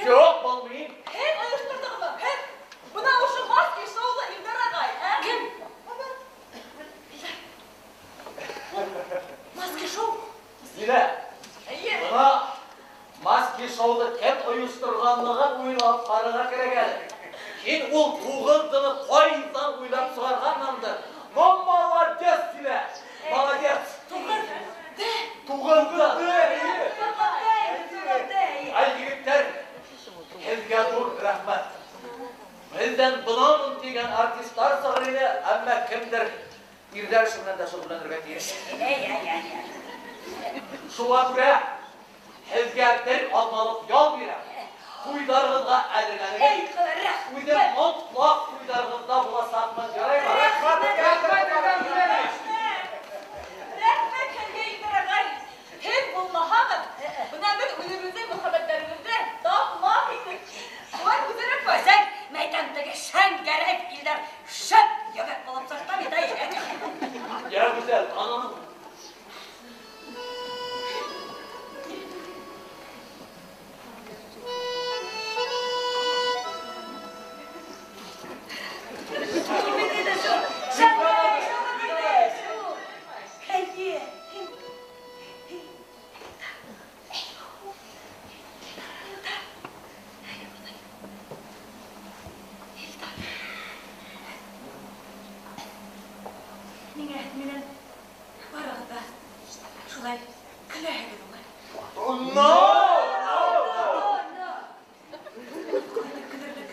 Юҡ, был мин. Һеҙ ойошторҙоғоҙмо? Һеҙ бына ошо маски шоулы Илдар ағай, ә? Кем? Маски шоу? Зилә, Эйе. бына маски шоуҙы кем ойошторғанлығын уйлап ҡарарға кәрәк әле. Һин ул туғыҙҙыны ҡайҙан уйлап сығарғанһыңдыр? Ну, молодец, Зилә, молодец. Туғыҙҙы. Туғыҙҙы. Туғыҙҙы. Ай, егеттәр, һеҙгә ҙур рәхмәт. Беҙҙән бынамын тигән артистар сығыр ине, әммә кемдер ирҙәр эше менән дә шөғөлләнергә тейеш. Эй, эй, эй. Шуға күрә һеҙгә бер аҙналыҡ ял бирәм. Туйҙарығыҙға әҙерләнегеҙ. Эй, рәхмәт. Үҙем мотлаҡ туйҙарығыҙҙа буласаҡмын, яраймы? Рәхмәт, рәхмәт, рәхмәт. Рәхмәт һеҙгә, Илдар ағай. Һеҙ булмаһағыҙ, бына беҙ үҙебеҙҙең мөхәббәттәребеҙҙе тапмаҫ инек. Шулай, Гүзәл апай? Гүзәл, мәйтәм теге Шәңгәрәй Илдар шәп егет булып сыҡты бит, әй. Йә, Гүзәл, таныным. Шәңгәрәй шул. Эйе. Ниңә минән барығыҙ ҙа шулай көләһегеҙ улай? No! Көлөрлөк.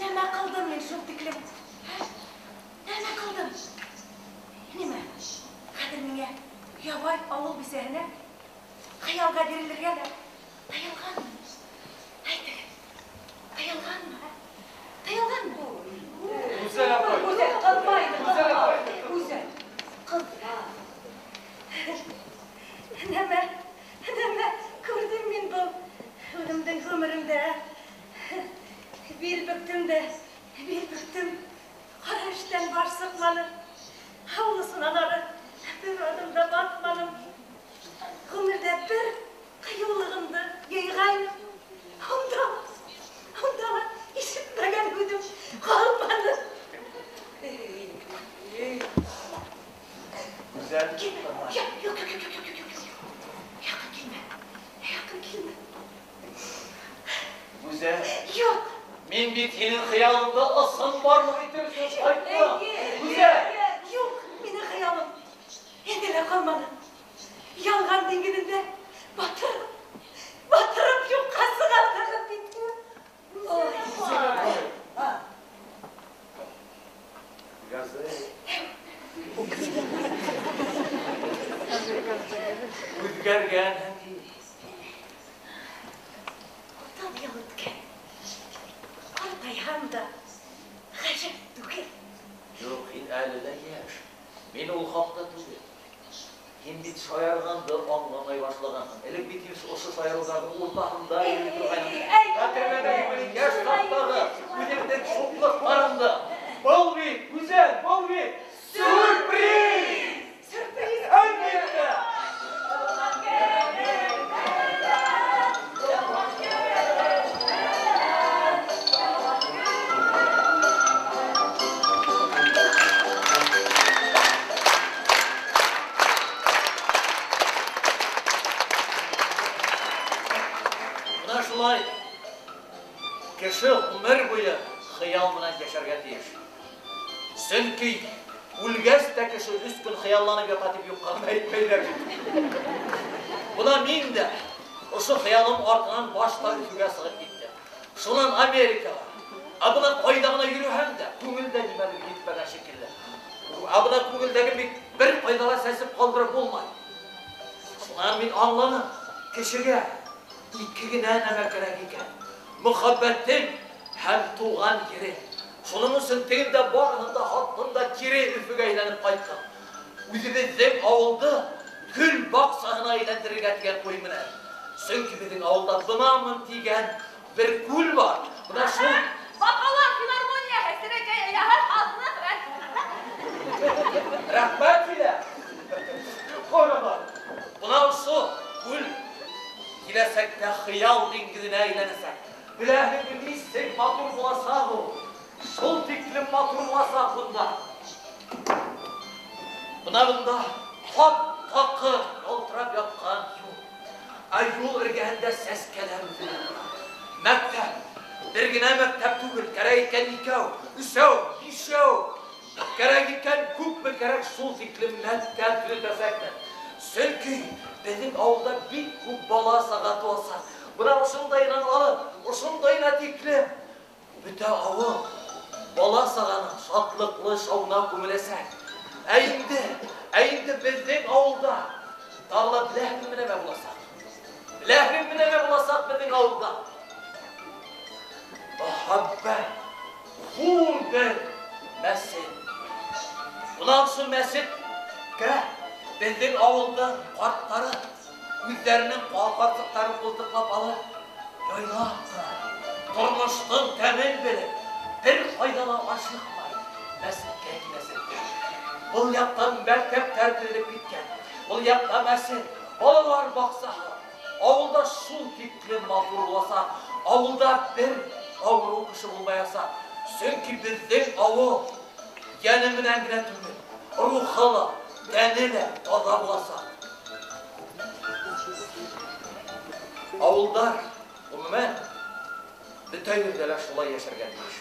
Нәмә ҡылдым мин шул тиклем? Нәмә ҡылдым? Нимә? Хәҙер миңә ябай ауыл бисәһенә хыялға бирелергә лә тыйылғанмы? Әйтегеҙ, тыйылғанмы? Тыйылғанмы? Гүзәл апай. Гүзәл, ҡыҙмай, Гүзәл апай. Гүзәл, ҡыҙма. Нәмә, нәмә күрҙем мин был үҙемдең ғүмеремдә. Бил бөктөм дә, бил бөктөм. Ҡара эштән баш сыҡманы. Һаулысынан ары бер аҙым да баҫманым. Ғүмерҙә бер ҡыйыулығымды йыйғайным. Унда ла ишетмәгән һүҙем ҡалманы. Гүзәл, Килмә. Юҡ, юҡ, юҡ, юҡ, юҡ, юҡ, юҡ. Яҡын килмә. Яҡын килмә. Гүзәл, Юҡ. мин бит һинең хыялыңды ысын барлыҡ итер өсөн ҡайттым. Гүзәл! Юҡ, минең хыялым инде лә ҡалманы. Ялған диңгеҙендә батырып, батырып юҡҡа сығарҙығыҙ бит. Ой, Гүзәл. Үҙгәргәнһең. Утыҙ йыл үткән. Ҡартайһам да ғәжәп түгел. Юҡ, һин әле лә йәш. Мин ул хаҡта түгел. Һин бит шаярғанды аңламай башлағанһың. Элек бит һин ошо шаярыуҙарҙың уртаһында йөрөй торғайның. Хәтерләмәйем йәш саҡтағы үҙеңдең шуҡлыҡтарыңды. Был бит, Гүзәл, был бит сюрприз! Сюрприз! Әлбиттә! Бына шулай кеше ғүмер буйы хыял менән йәшәргә йәшәргә тейеш. Сөнки үлгәс тә кеше 3 көн хыялланып ята тип юҡҡа ғына әйтмәйҙәр бит. Бына мин дә ошо хыялым артынан башта Өфөгә сығып киттем. Шунан Америкаға. Ә бына ҡайҙа ғына йөрөһәм дә, күңелдә нимәлер етмәгән шикелле. Ә бына күңелдәге бит бер ҡайҙа ла сәсеп ҡалдырып булмай. Шунан мин аңланым, кешегә ике генә нәмә кәрәк икән. Мөхәббәтең һәм туған ерең. Шуның өсөн тегендә барыһын да һаттым да кире Өфөгә әйләнеп ҡайттым. Үҙебеҙҙең ауылды гөл баҡсаһына әйләндерергә тигән уй менән. Сөнки беҙҙең ауылда бынамын тигән бер күл бар. Бына шул Баҡалар филармонияһы, серәкәй яһы һаҙлыҡ. Рәхмәт һиңә. Ҡарама. Бына ошо күл киләсәктә хыял диңгеҙенә әйләнәсәк. Беләһеңме, нисек матур буласаҡ ул. Шул тиклем матур буласаҡ бында. Бына бында тап-таҡыр ялтырап ятҡан юл. Ә юл эргәһендә сәскәләр үҫә. Мәктәп. Бер генә мәктәп түгел, кәрәк икән икәү, өсәү, бишәү. Кәрәк икән күпме кәрәк, шул тиклем мәктәп төҙөтәсәкмен. Сөнки беҙҙең ауылда бик күп бала саға тыуасаҡ. Бына ошондайынан алып, ошондайына тиклем бөтә ауыл бала сағаның шатлыҡлы шауына күмеләсәк. Ә инде беҙҙең ауылда тағы ла беләһеңме нәмә буласаҡ? Беләһеңме нәмә буласаҡ беҙҙең ауылда? Мөхәббәт ҙур бер мәсет. Бына ошо мәсеткә беҙҙең ауылдың ҡарттары үҙҙәренең ҡалҡансыҡтарын ҡултыҡлап алып, яйлап ҡына тормоштоң тәмен белеп, бер ҡайҙа ла ашыҡмай мәсеткә киләсәктәр. Был яҡтан мәктәптәр төҙөлөп киткән, был яҡта мәсет, балалар баҡсаһы. Ауылда шул тиклем матур буласаҡ, ауылда бер ауырыу кеше булмаясаҡ. Сөнки беҙҙең ауыл йәне менән генә түгел, рухы ла, тәне лә таҙа буласаҡ. Ауылдар, ғөмүмән, бөтә ерҙә лә шулай йәшәргә тейеш.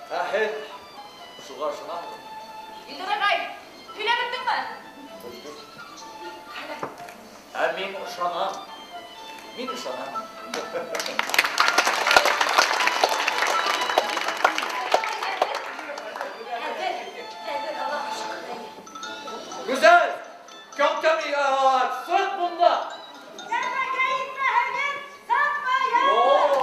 Ә һеҙ шуға ышанаһығыҙмы? Илдар ағай, һөйләп бөттөңмө? Ә мин ышанам. Мин ышанам. Güzel! Kömkemi sırt bunda! Oh.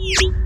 you.